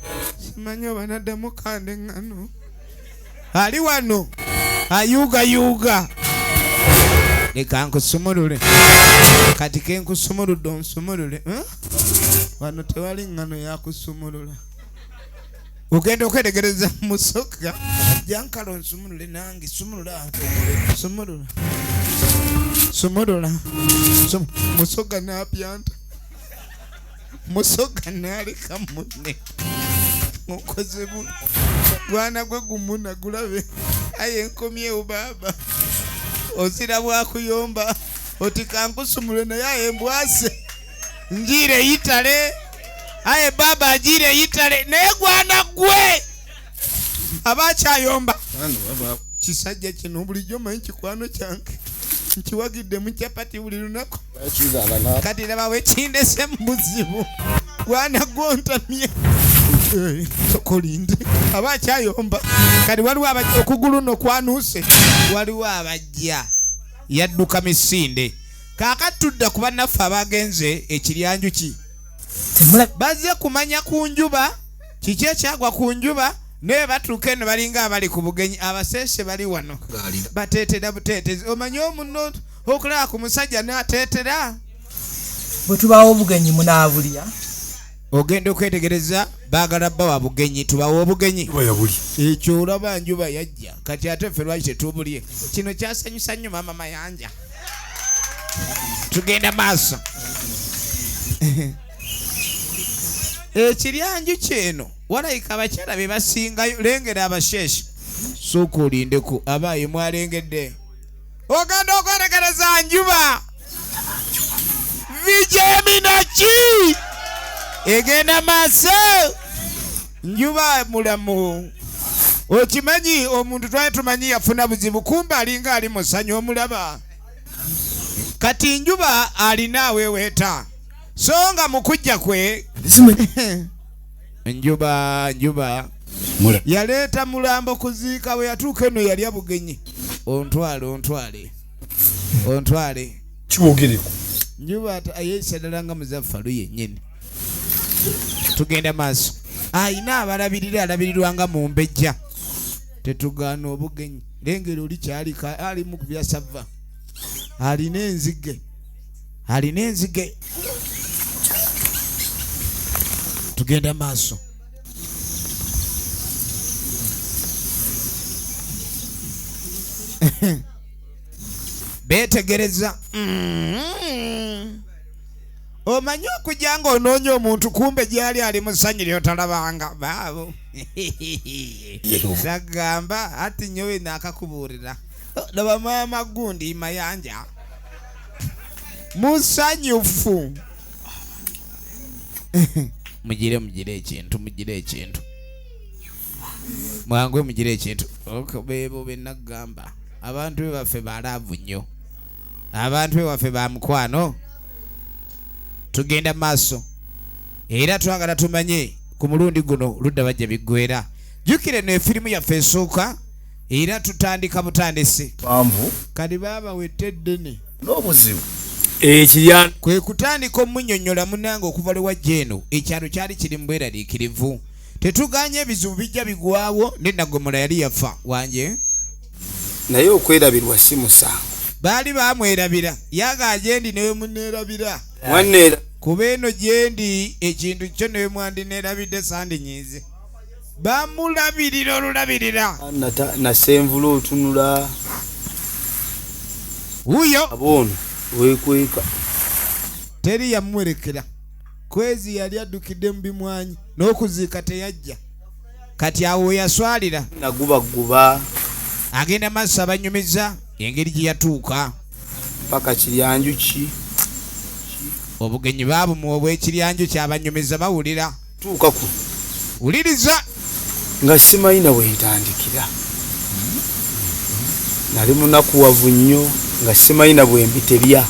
Simanyi oba naddamu kanda eŋŋano. Ali wano ayuugayuuga. Leka nkusumulule. Kati ke nkusumuludde onsumulule. Wano tewali ŋŋano yakusumulula. Ogenda okwetegereza musoga. Jankalo nsumulule nange sumulula. Sumulula. Sumulula. Musoga n'apyanta. Musoga n'aleka munne. Mukoze gwana gwe gumuna gulabe. Aye nkomyewo baaba. Ozira bwakuyomba oti kankusumule naye aye mbwase. Njiire yitale. Aye baba ajiire yitale naye gwana gwe aba akyayomba. Kisajja kino bulijjo manyi kikwano kyange nkiwagidde mu chapati buli lunaku. Kati laba wekindese mu buzibu. Gwana gwontamye. Eh, sokolinde aba akyayomba kati waliwo abajja okugulu no kwanuuse waliwo abajja yadduka misinde kaakati tudda ku bannaffe abagenze ekiryanjuki bazze kumanya ku njuba kiki ekyagwa ku njuba naye batuuka eno balinga abali ku bugenyi abaseese bali wano bateetera buteetezi omanyi omuno okulaba ku musajja n'ateetera bwe tubawo obugenyi munaabulya ogenda okwetegereza baagala bawa bugenyi tubawe obugenyi ekyo olaba njuba yajja kati ate ffe lwaki tetubulye kino kyasanyusa nnyo maama mayanja tugenda maaso ekiryanju kyeno walayika abakyala be basingayo lengera abasheeshe sooka olindeko abaaye mwalengedde ogenda okwetegereza njuba vijeminaki egenda maaso njuba mulamu okimanyi omuntu twali tumanyi yafuna buzibu kumbe alinga ali musanyu omulaba kati njuba alina aweweeta so nga mu kujja kwe njuba njuba yaleeta mulambo kuziika bwe yatuuka eno yalya bugenyi ontwale ontwale ontwale kiwogereko njuba yeeyisa ddala nga muzaffalu yennyini tugenda maaso ayina abalabirira alabirirwa nga mumbejja tetugaana obugenyi lengera oli kyalika ali mu byasava alina enzige alina enzige tugenda maaso beetegereza mm-hmm. Omanyi okujja nga onoonya omuntu kumbe gyali ali mu ssanyu lyotalabanga baabo nagamba ati nyowe naakakubuulira laba maama gundi mayanja musanyufu mugire mugire ekintu mugire ekintu mwangwe mugire ekintu beebo benagamba abantu be baffe balaavu nnyo abantu be waffe ba mukwano tugenda maaso era twagala tumanye ku mulundi guno ludda bajja biggwera jjukira eno efirimu yaffe esooka era tutandika butandisi kati baaba wette eddene n'obuzibu ekirya kwe kutandika omunyonyola munange okuva lwe wajja eno ekyalo kyali kiri mu bweraliikirivu tetuganye ebizibu bijja bigwawo ne Nagomola yali yafa wanje naye okwerabirwa si musango baali bamwerabira yaga gyendi newe muneerabira mwanneera kuba eno gyendi ekintu kyo newe mwandineerabidde sandinyiize bamulabirira olulabirira nasenvula otunula wuyo aboono wekweka teri yamuwerekera kwezi yali addukidde mu bimwanyi n'okuziika teyajja kati awo weyaswalira nagubaguba agenda maaso abanyumiza engeri gye yatuuka paka kiryanjuki obugenyi baabumuwa obw'ekiryanju kyabanyumiza bawulira tuuka ku wuliriza nga simanyi na bwentandikira nali munakuwavu nnyo nga simanyi na bwembitebya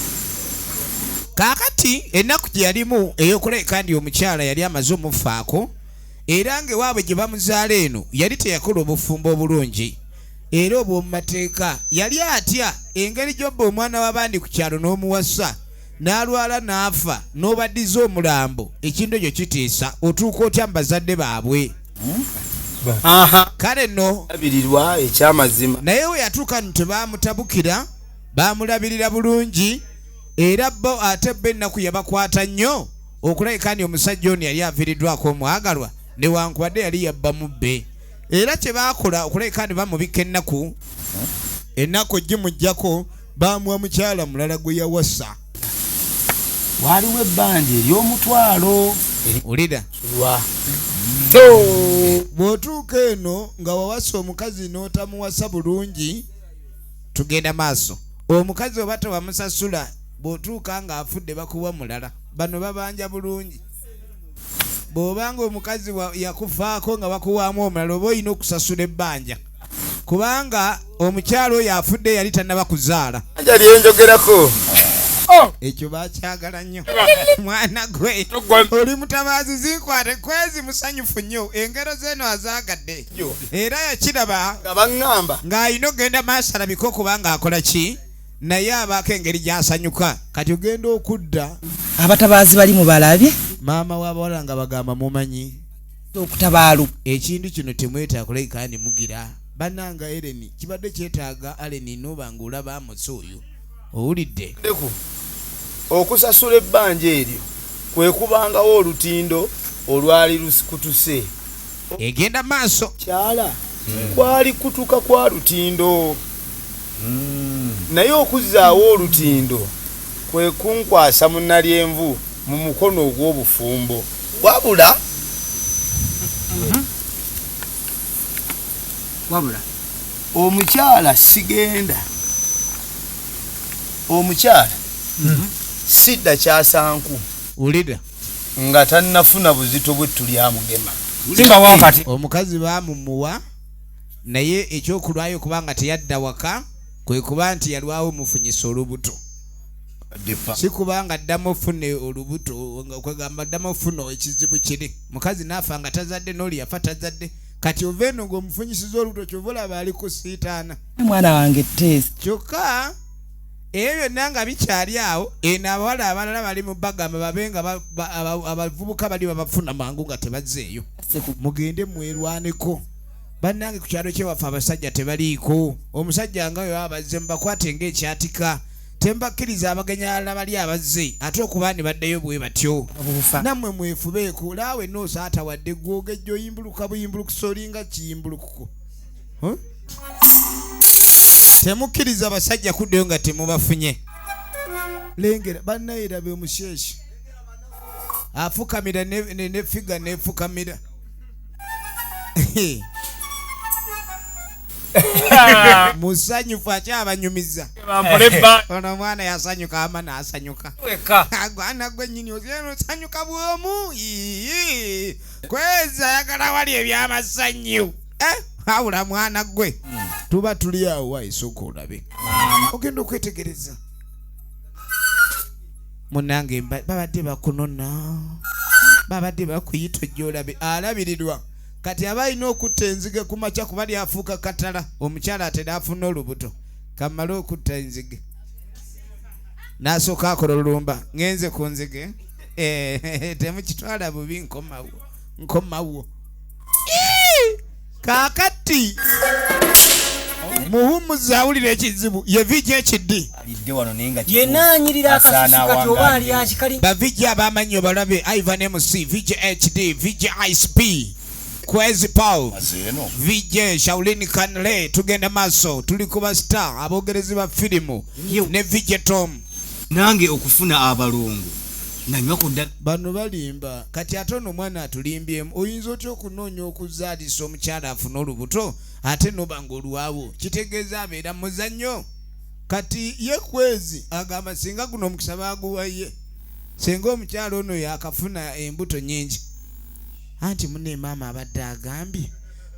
kaakati ennaku gye yalimu ey'okulabika nti omukyala yali amaze omufaako era ng'ewaabwe gye bamuzaala eno yali teyakola obufumbo obulungi era obw'omu mateeka yali atya engeri gy'obba omwana w'abandi ku kyalo n'omuwasa n'alwala n'afa n'obaddiza omulambo ekintu ekyo kitiisa otuuka otya mu bazadde baabwe kale nno abirirwa ekyamazima naye we yatuuka nti tebaamutabukira baamulabirira bulungi era bo ate bo ennaku yabakwata nnyo okulabika nti omusajja ono yali aviiriddwako omwagalwa newankubadde yali yabba mubbe era kye baakola okulabika nti bamubikka ennaku ennaku gimuggyako baamuwa mukyala mulala gwe yawasa waaliwo ebbanja ery'omutwalo wulira erisulwa bw'otuuka eno nga wawasa omukazi n'otamuwasa bulungi tugenda maaso omukazi oba tewamusasula bw'otuuka ng'afudde bakuwa mulala bano babanja bulungi bw'obanga omukazi yakufaako nga bakuwaamu omulala oba olina okusasula ebbanja kubanga omukyala oyo afudde yali tannaba kuzaala anja lyenjogerako Ekyo bakyagala nnyo. Mwana gwe oli mutabaazi, zinkwate kwezi musanyufu nnyo, engero zeeno azaagadde era yakiraba Nga baŋŋamba ng'alina okugenda maaso alabike okuba ng'akola ki, naye abaako engeri gy'asanyuka. Kati ogenda okudda Abatabaazi bali mubalabye. Maama w'abawala nga bagamba, mumanyi Okutabaalu. Ekintu kino temwetaaga kulabika ndi mugira bannanga. Ereni kibadde kyetaaga Aleni noba ng'olaba Amosi oyo owulidde. Ndeku okusasula ebbanja eryo kwe kubangawo olutindo olwali lusikutuse. Egenda maaso. Kyala kwali kutuka kwa lutindo, naye okuzzaawo olutindo kwe kunkwasa Munnalyenvu mu mukono ogw'obufumbo, wabula Wabula omukyala sigenda, omukyala sidda kyasanku Wulira. Nga tannafuna buzito bwettu lyamugema. Simba wakati. Omukazi baamumuwa, naye ekyokulwayo kubanga teyadda waka kwe kuba nti yalwawo mufunyisa olubuto, si kubanga addamu ofuna olubuto, nga kwegamba addamu ofuna ekizibu kiri mukazi naafa nga tazadde, n'oli yafa tazadde. Kati ova eno ng'omufunyisiza olubuto, kyova olaba ali ku siitaana. Mwana wange teesi. Kyokka ebyo byonna nga bikyali awo, eno abawala abalala bali mu bagamba babe nga abavubuka bali babafuna mangu nga tebazzeeyo. Mugende mwerwaneko bannange. Ku kyalo kyewaffe abasajja tebaliiko. Omusajja nga we baba bazze mubakwate ng'ekyatika, tembakkiriza abagenyi abalala bali abazze ate okuba ne baddayo bwe batyo. Obufa. Nammwe mwefubeeko laawe noosaata wadde gwogejja oyimbuluka buyimbulukusa olinga kiyimbulukuko. Huh? Temukkiriza basajja kuddayo nga temubafunye. Lengera bannayerabe omusheeshi afukamira ne figa nefukamira. Musanyufu akyabanyumiza. Ono omwana yasanyuka ama n'asanyuka agwana gwe nyini ozeno osanyuka bwomu. Ii, kwezi ayagala wali ebyamasanyu. Eh, awula mwana gwe tuba tuli awo waisooka olabe ogenda okwetegereza munange babadde bakunona, babadde bakuyita ojja olabe alabirirwa. Kati aba alina okutta enzige ku makya kuba lyafuuka katala. Omukyala atera afuna olubuto kamale okutta enzige n'asooka akola olulumba ŋŋenze ku nzige. Eh, temukitwala bubi, nkomawo nkomawo. Ii! Kaakati muhumuza awulira ekizibu ye VJ ekiddi. Alidde wano naye nga Yenna anyirira akasusu kati oba ali akikali. Ba VJ abamanyi obalabe: Ivan MC, VJ HD, VJ ICP, Kwezi Paul, Eno VJ Shaulini Kanle. Tugenda maaso, tuli ku ba star abogerezi ba firimu ne VJ Tom. Nange okufuna abalongo nanywa ku dda. Bano balimba. Kati ate ono omwana atulimbyemu. Oyinza otya okunoonya okuzaalisa omukyala afune olubuto ate noba ng'olwawo? Kitegeeza abeera muzannyo. Kati ye Kwezi agamba singa guno omukisa baaguwaye, singa omukyala ono yakafuna embuto nyingi. Anti mune maama abadde agambye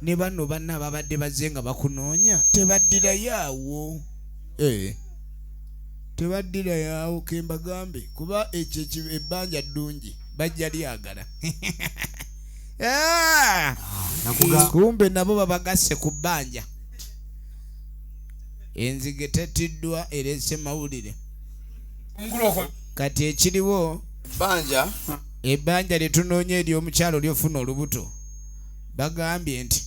ne bano banna babadde bazze nga bakunoonya tebaddirayo awo. Eh. Tebaddirayo awo kembagambe, kuba ekyo ebbanja ddungi bajja lyagala. Ah! Kumbe nabo babagasse ku bbanja. Enzige tetiddwa erese mawulire. Kati ekiriwo Ebbanja. Ebbanja lyetunoonya ery'omukyalo lyofuna olubuto, bagambye nti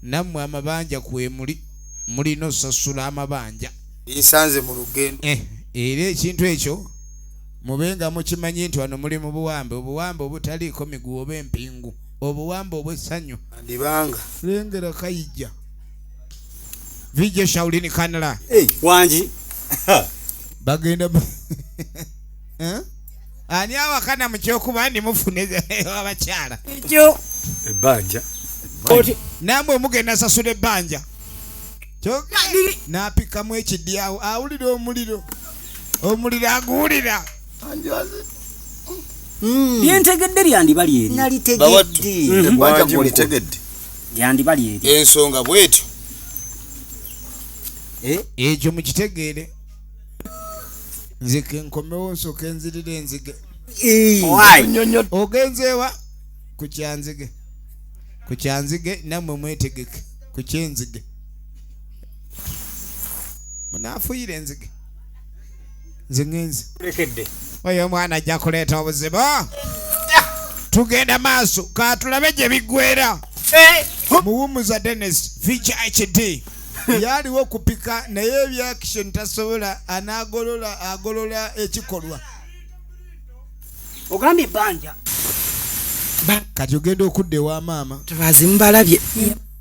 nammwe amabanja kwemuli, mulina osasula amabanja. Linsanze mu lugendo. Eh, era ekintu ekyo mube nga mukimanyi nti wano muli mu buwambe, obuwambe obutaliiko miguwa oba empingu, obuwambe obw'essanyu. Ndibanga Lengera kayijja VJ Shaulini Kanala. Wangi. Bagenda Eh? Ani awakana mu kyokuba ndi mufune abakyala? Ekyo. Ebbanja. Namwe mugenda sasula ebbanja. Kyokka n'apikamu ekidyawo, awulira omuliro, omuliro aguwulira. Lyentegedde lyandiba lyeri. Bawattu. Nalitegedde. Ebbanja gwolitegedde. Lyandiba lyeri. Ensonga bwetyo. Ekyo mukitegeere. Nze kenkomewo nsooke nzirire enzige. Ogenzeewa ku kyanzige, ku kyanzige nammwe mwetegeke ku kyenzige, munaafuuyira enzige. Nze ŋŋenze. Oyo omwana ajja kuleeta obuzibu. Tugenda maaso, katulabe gye biggwera. Muwumuza Dennis VHD yaliwo okupika, naye ebya action tasobola, anaagolola agolola ekikolwa. Ogambye ebbanja. Kati ogenda okudda ewa maama. Tabaazi mubalabye.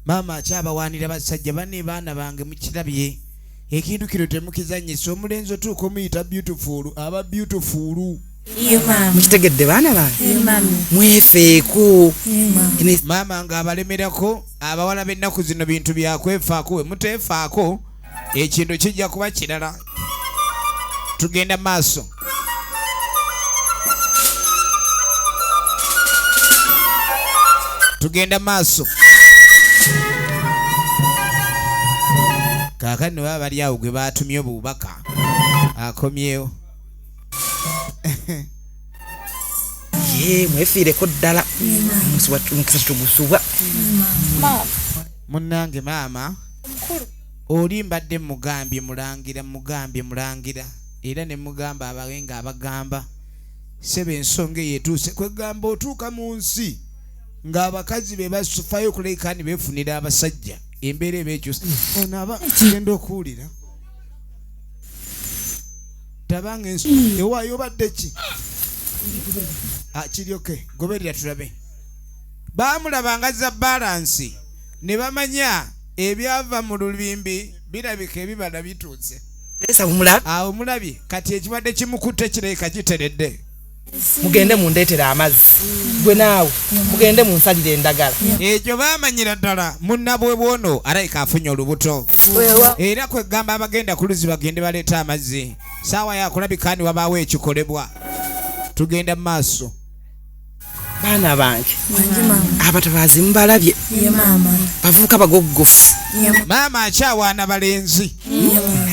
Maama akyabawaanira basajja banne, baana bange mukirabye ekintu kino temukizanyisa. Omulenzi otuuka omuyita beautiful, aba beautiful. Mukitegedde baana bange, mwefeeko. Maama ng'abalemerako abawala b'ennaku zino bintu byakwefaako, we muteefaako ekintu kijja kuba kirala. Tugenda maaso. Tugenda maaso. Kaakano baba bali awo gwe baatumye obubaka akomyewo. Ye mwefiireko ddala, omukisa tugusubwa. Munnange maama oli mbadde mugambye mulangira, mugambye mulangira, era ne mugamba abawe nga abagamba sebe ensonga eyo etuuse kwegamba otuuka mu nsi ng'abakazi be basufayo okulabika ni beefunira abasajja, embeera eba ekyusa. Ono aba kigenda okuwulira tabanga ensi ewaayo obadde ki kiryoke goberera tulabe. Baamulaba nga za balansi ne bamanya ebyava mu lubimbi birabika ebibala bituuse. Awo mulabye kati ekibadde kimukutte kirabika kiteredde. Mugende mundeetere amazzi, gwe naawe mugende munsalire endagala. Ekyo baamanyira ddala munnabwe bwono alabika afunye olubuto, era kwegamba abagenda ku luzzi bagende baleeta amazzi. Saawa yakulabika ni wabaawo ekikolebwa. Tugenda mu maaso. Baana bange, abatabaazi mubalabye, bavubuka bagoggofu. Maama akyawaana balenzi.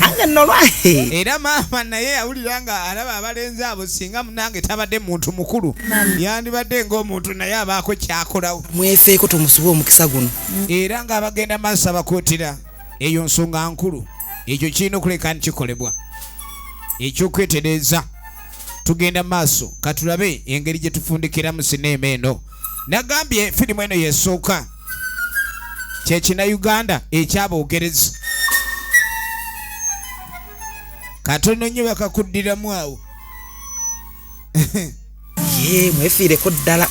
Ange nno era maama naye awulira nga alaba abalenzi abo, singa munange tabadde muntu mukulu yandibadde ng'omuntu naye abaako kyakolawo. Mwefeeko tomusubwa omukisa guno. Era ng'abagenda maaso abakuutira, eyo nsonga nkulu, ekyo kirina okuleka nti kikolebwa ekyokwetereeza. Tugenda maaso, katulabe engeri gye tufundikiramu sineema eno. Nagambye firimu eno yesooka kyekina Uganda ekyaboogerezi. Katono nnyo bakakuddiramu awo. Ye mwefiireko ddala,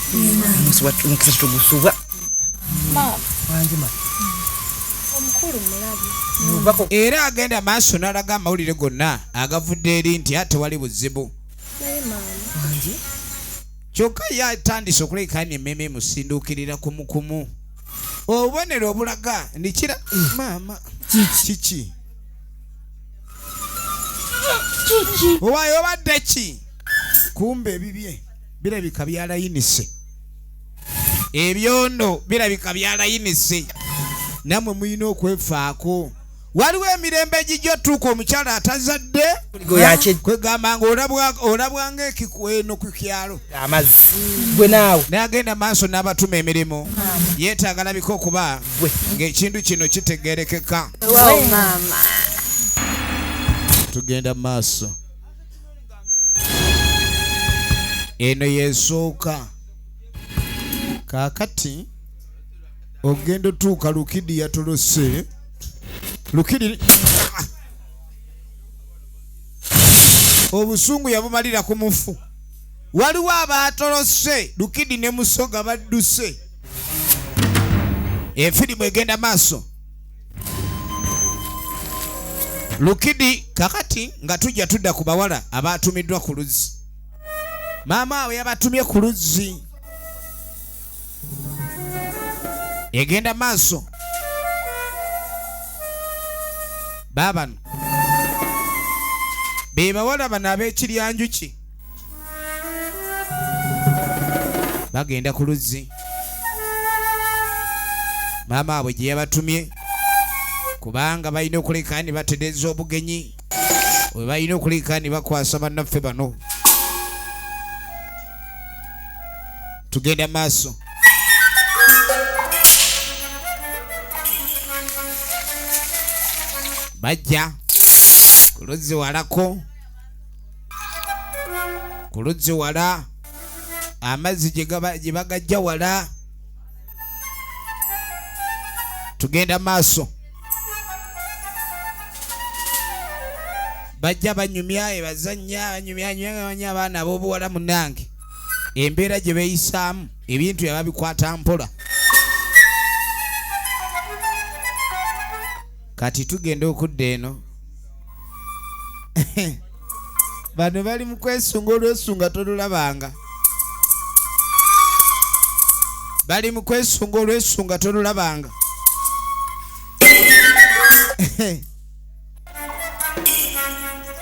omukisa tugusubwa. Era agenda maaso n'alaga amawulire gonna agavudde eri nti tewali buzibu, kyokka ye atandise okulabika ni emmeeme emusinduukirira kumukumu, obubonero obulaga ndikira maama kiki owaayo obadde ki. Kumbe ebibye birabika byalayinise, ebyondo birabika byalayinise. Nammwe mulina okwefaako, waliwo emirembe egijja otuuka omukyala atazadde kwegamba nga olabwanga ekikweno ku kyalo. Amazzi, gwe naawe. N'agenda maaso n'abatuma emirimu, yeetaaga labika okuba ng'ekintu kino kitegeerekeka. Tugenda maaso, eno yesooka. Kaakati ogenda otuuka Lukidi yatolose Lukidi, obusungu yabumalira ku mufu. Waliwo abaatolose Lukidi ne Musoga badduse. Efirimu egenda maaso. Lukidi kakati nga tujja tudda ku bawala abaatumiddwa ku luzzi. Maama awe yabatumye ku luzzi. Egenda maaso. Baabano be bawala bano ab'ekiryanjuki bagenda ku luzzi maama abwe gye yabatumye, kubanga balina okuleka ne batereeza obugenyi. We balina okuleka ne bakwasa bannaffe bano. Tugenda maaso. Bajja ku luzzi walako, ku luzzi wala, amazzi gye bagajja wala. Tugenda maaso. Bajja banyumya, ebazannya, banyumya, nyumya, banyumya abaana ab'obuwala munnange. Embeera gye beeyisaamu, ebintu yababikwata mpola. Kati tugenda okudda eno. Bano bali mu kwesunga olwesunga tolulabanga. Bali mu kwesunga olwesunga tolulabanga.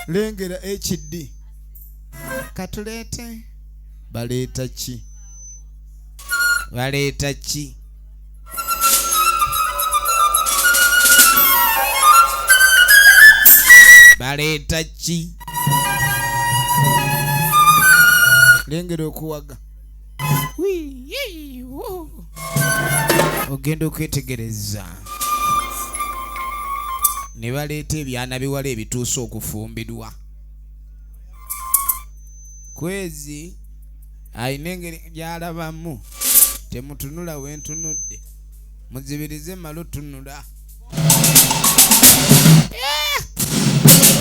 Lengera HD. Katuleete. Baleeta ki? Baleeta ki? Baleeta ki? Lengera okuwaga. Ogenda okwetegereza. Ne baleeta ebyana biwala ebituuse okufumbirwa. Kwezi alina engeri gy'alabamu. Temutunula we ntunudde. Muzibirize mmale otunula.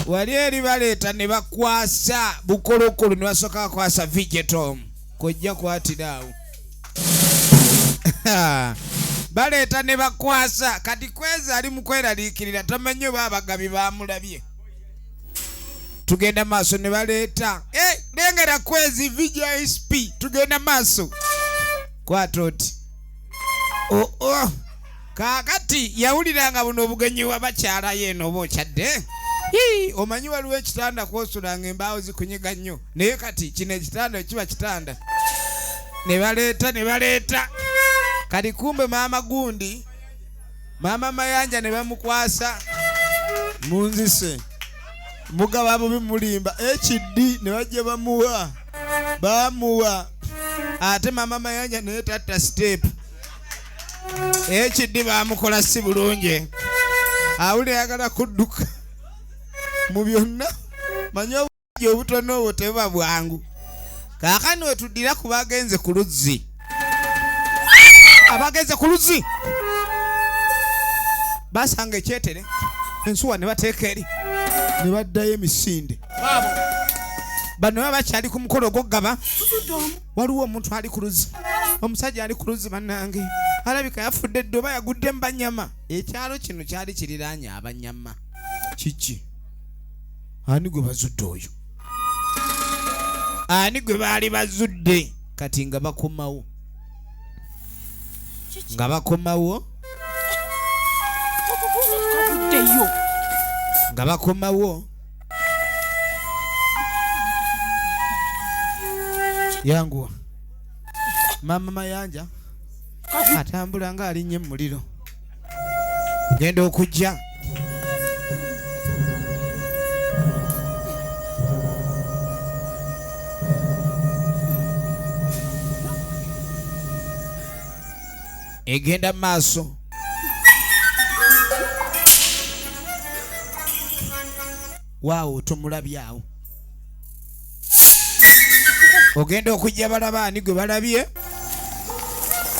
Wali eri baleeta ne bakwasa bukolokolo, ne basooka bakwasa VJ Tom. Kojja kwatira awo. Baleeta ne bakwasa. Kati Kwezi ali mu kweraliikirira, tamanyi oba abagabi baamulabye. Tugenda maaso ne baleeta. Lengera Kwezi VJ SP. Tugenda maaso. Kwata oti. Oh, oh. Kaakati yawuliranga buno obugenyi wa bakyala ye eno oba okyadde. Hii, omanyi waliwo ekitanda kw'osulanga embaawo zikunyiga nnyo. Naye kati kino ekitanda kiba kitanda. Ne baleeta, ne baleeta. Kati kumbe maama gundi, maama Mayanja ne bamukwasa munzise. Mugaba bubi mulimba. HD ne bajja bamuwa. Bamuwa. Ate maama Mayanja naye tatta step. HD bamukola si bulungi. Awulira ayagala kudduka. Mu byonna, manyi obujja obutono obwo tebuba bwangu. Kaakano we tuddira ku bagenze ku luzzi. Abagenze ku luzzi basanga ekyetere, ensuwa ne bateeka eri, ne baddayo emisinde. Bano baba bakyali ku mukolo ogw'okugaba. Waliwo omuntu ali ku luzzi, omusajja ali ku luzzi bannange, alabika yafudde dda oba yagudde mu banyama. Ekyalo kino kyali kiriraanye abanyama. Kiki? Ani gwe bazudde oyo? Ani gwe baali bazudde? Kati nga bakomawo. Nga bakomawo. Nga bakomawo. Yanguwa. Maama Mayanja atambula ng'alinnya emmuliro. Genda okujja. Egenda maaso. Waawo tomulabye awo. Ogenda okujja balaba ani gwe balabye?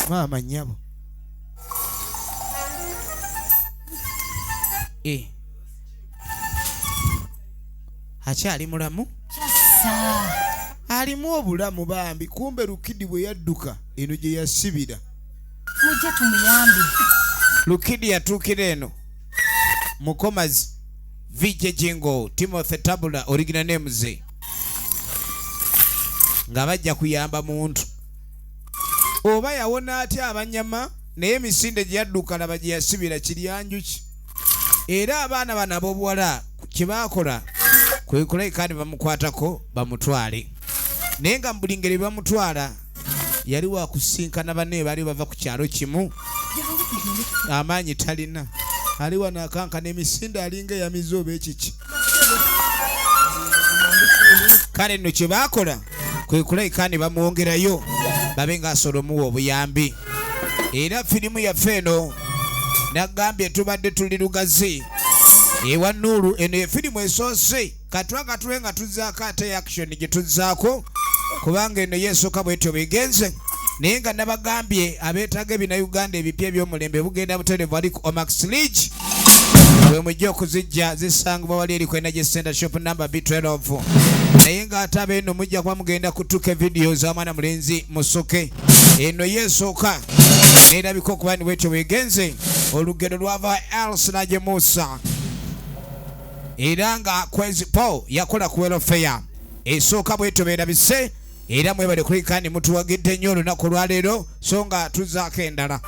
Maama nnyabo. Akyali mulamu? Alimu obulamu bambi. Kumbe Lukidi bwe yadduka eno gye yasibira. Mujje tumuyambe. Lukidi yatuukira eno. Mukomazi VJ Jingo, Timothy Tabula, original names. Nga bajja kuyamba muntu. Oba yawona atya abanyama, naye emisinde gye yadduka laba gye yasibira kiryanjuki. Era abaana bano ab'obuwala kye baakola kwe kulabika ne bamukwatako bamutwale. Naye nga mu buli ngeri bamutwala, yali wa kusinkana banne baali bava ku kyalo kimu. Amaanyi talina. Ali wano akankana emisinde alinga eyamize oba ekiki. Kale nno kye baakola kwe kulabika ne bamwongerayo babe ng'asobola omuwa obuyambi. Era firimu yaffe eno nagambye tubadde tuli Lugazi ewa Nuulu. Eno ye firimu esoose katwa katule nga tuzzaako ate action gye tuzzaako, kubanga eno yeesooka bwetyo bwegenze. Naye nga nabagambye abeetaaga ebinnauganda ebipya eby'omulembe bugenda butereevu ali ku Omax League bwe mujja okuzijja, zisangibwa wali eri ku Energy Center, shop number B12. Naye ng'ate abeeno mujja kuba mugenda kutuuka evidiyo za mwana mulenzi Musoke. Eno yeesooka neerabika okuba ni bwetyo bwegenze. Olugero lwava Elsiraje Musa, era nga Kwezi Paul yakola ku welfare. Esooka bwetyo beerabise. Era mwebale kulika ne mutuwagidde nnyo olunaku olwaleero, so nga tuzaako endala.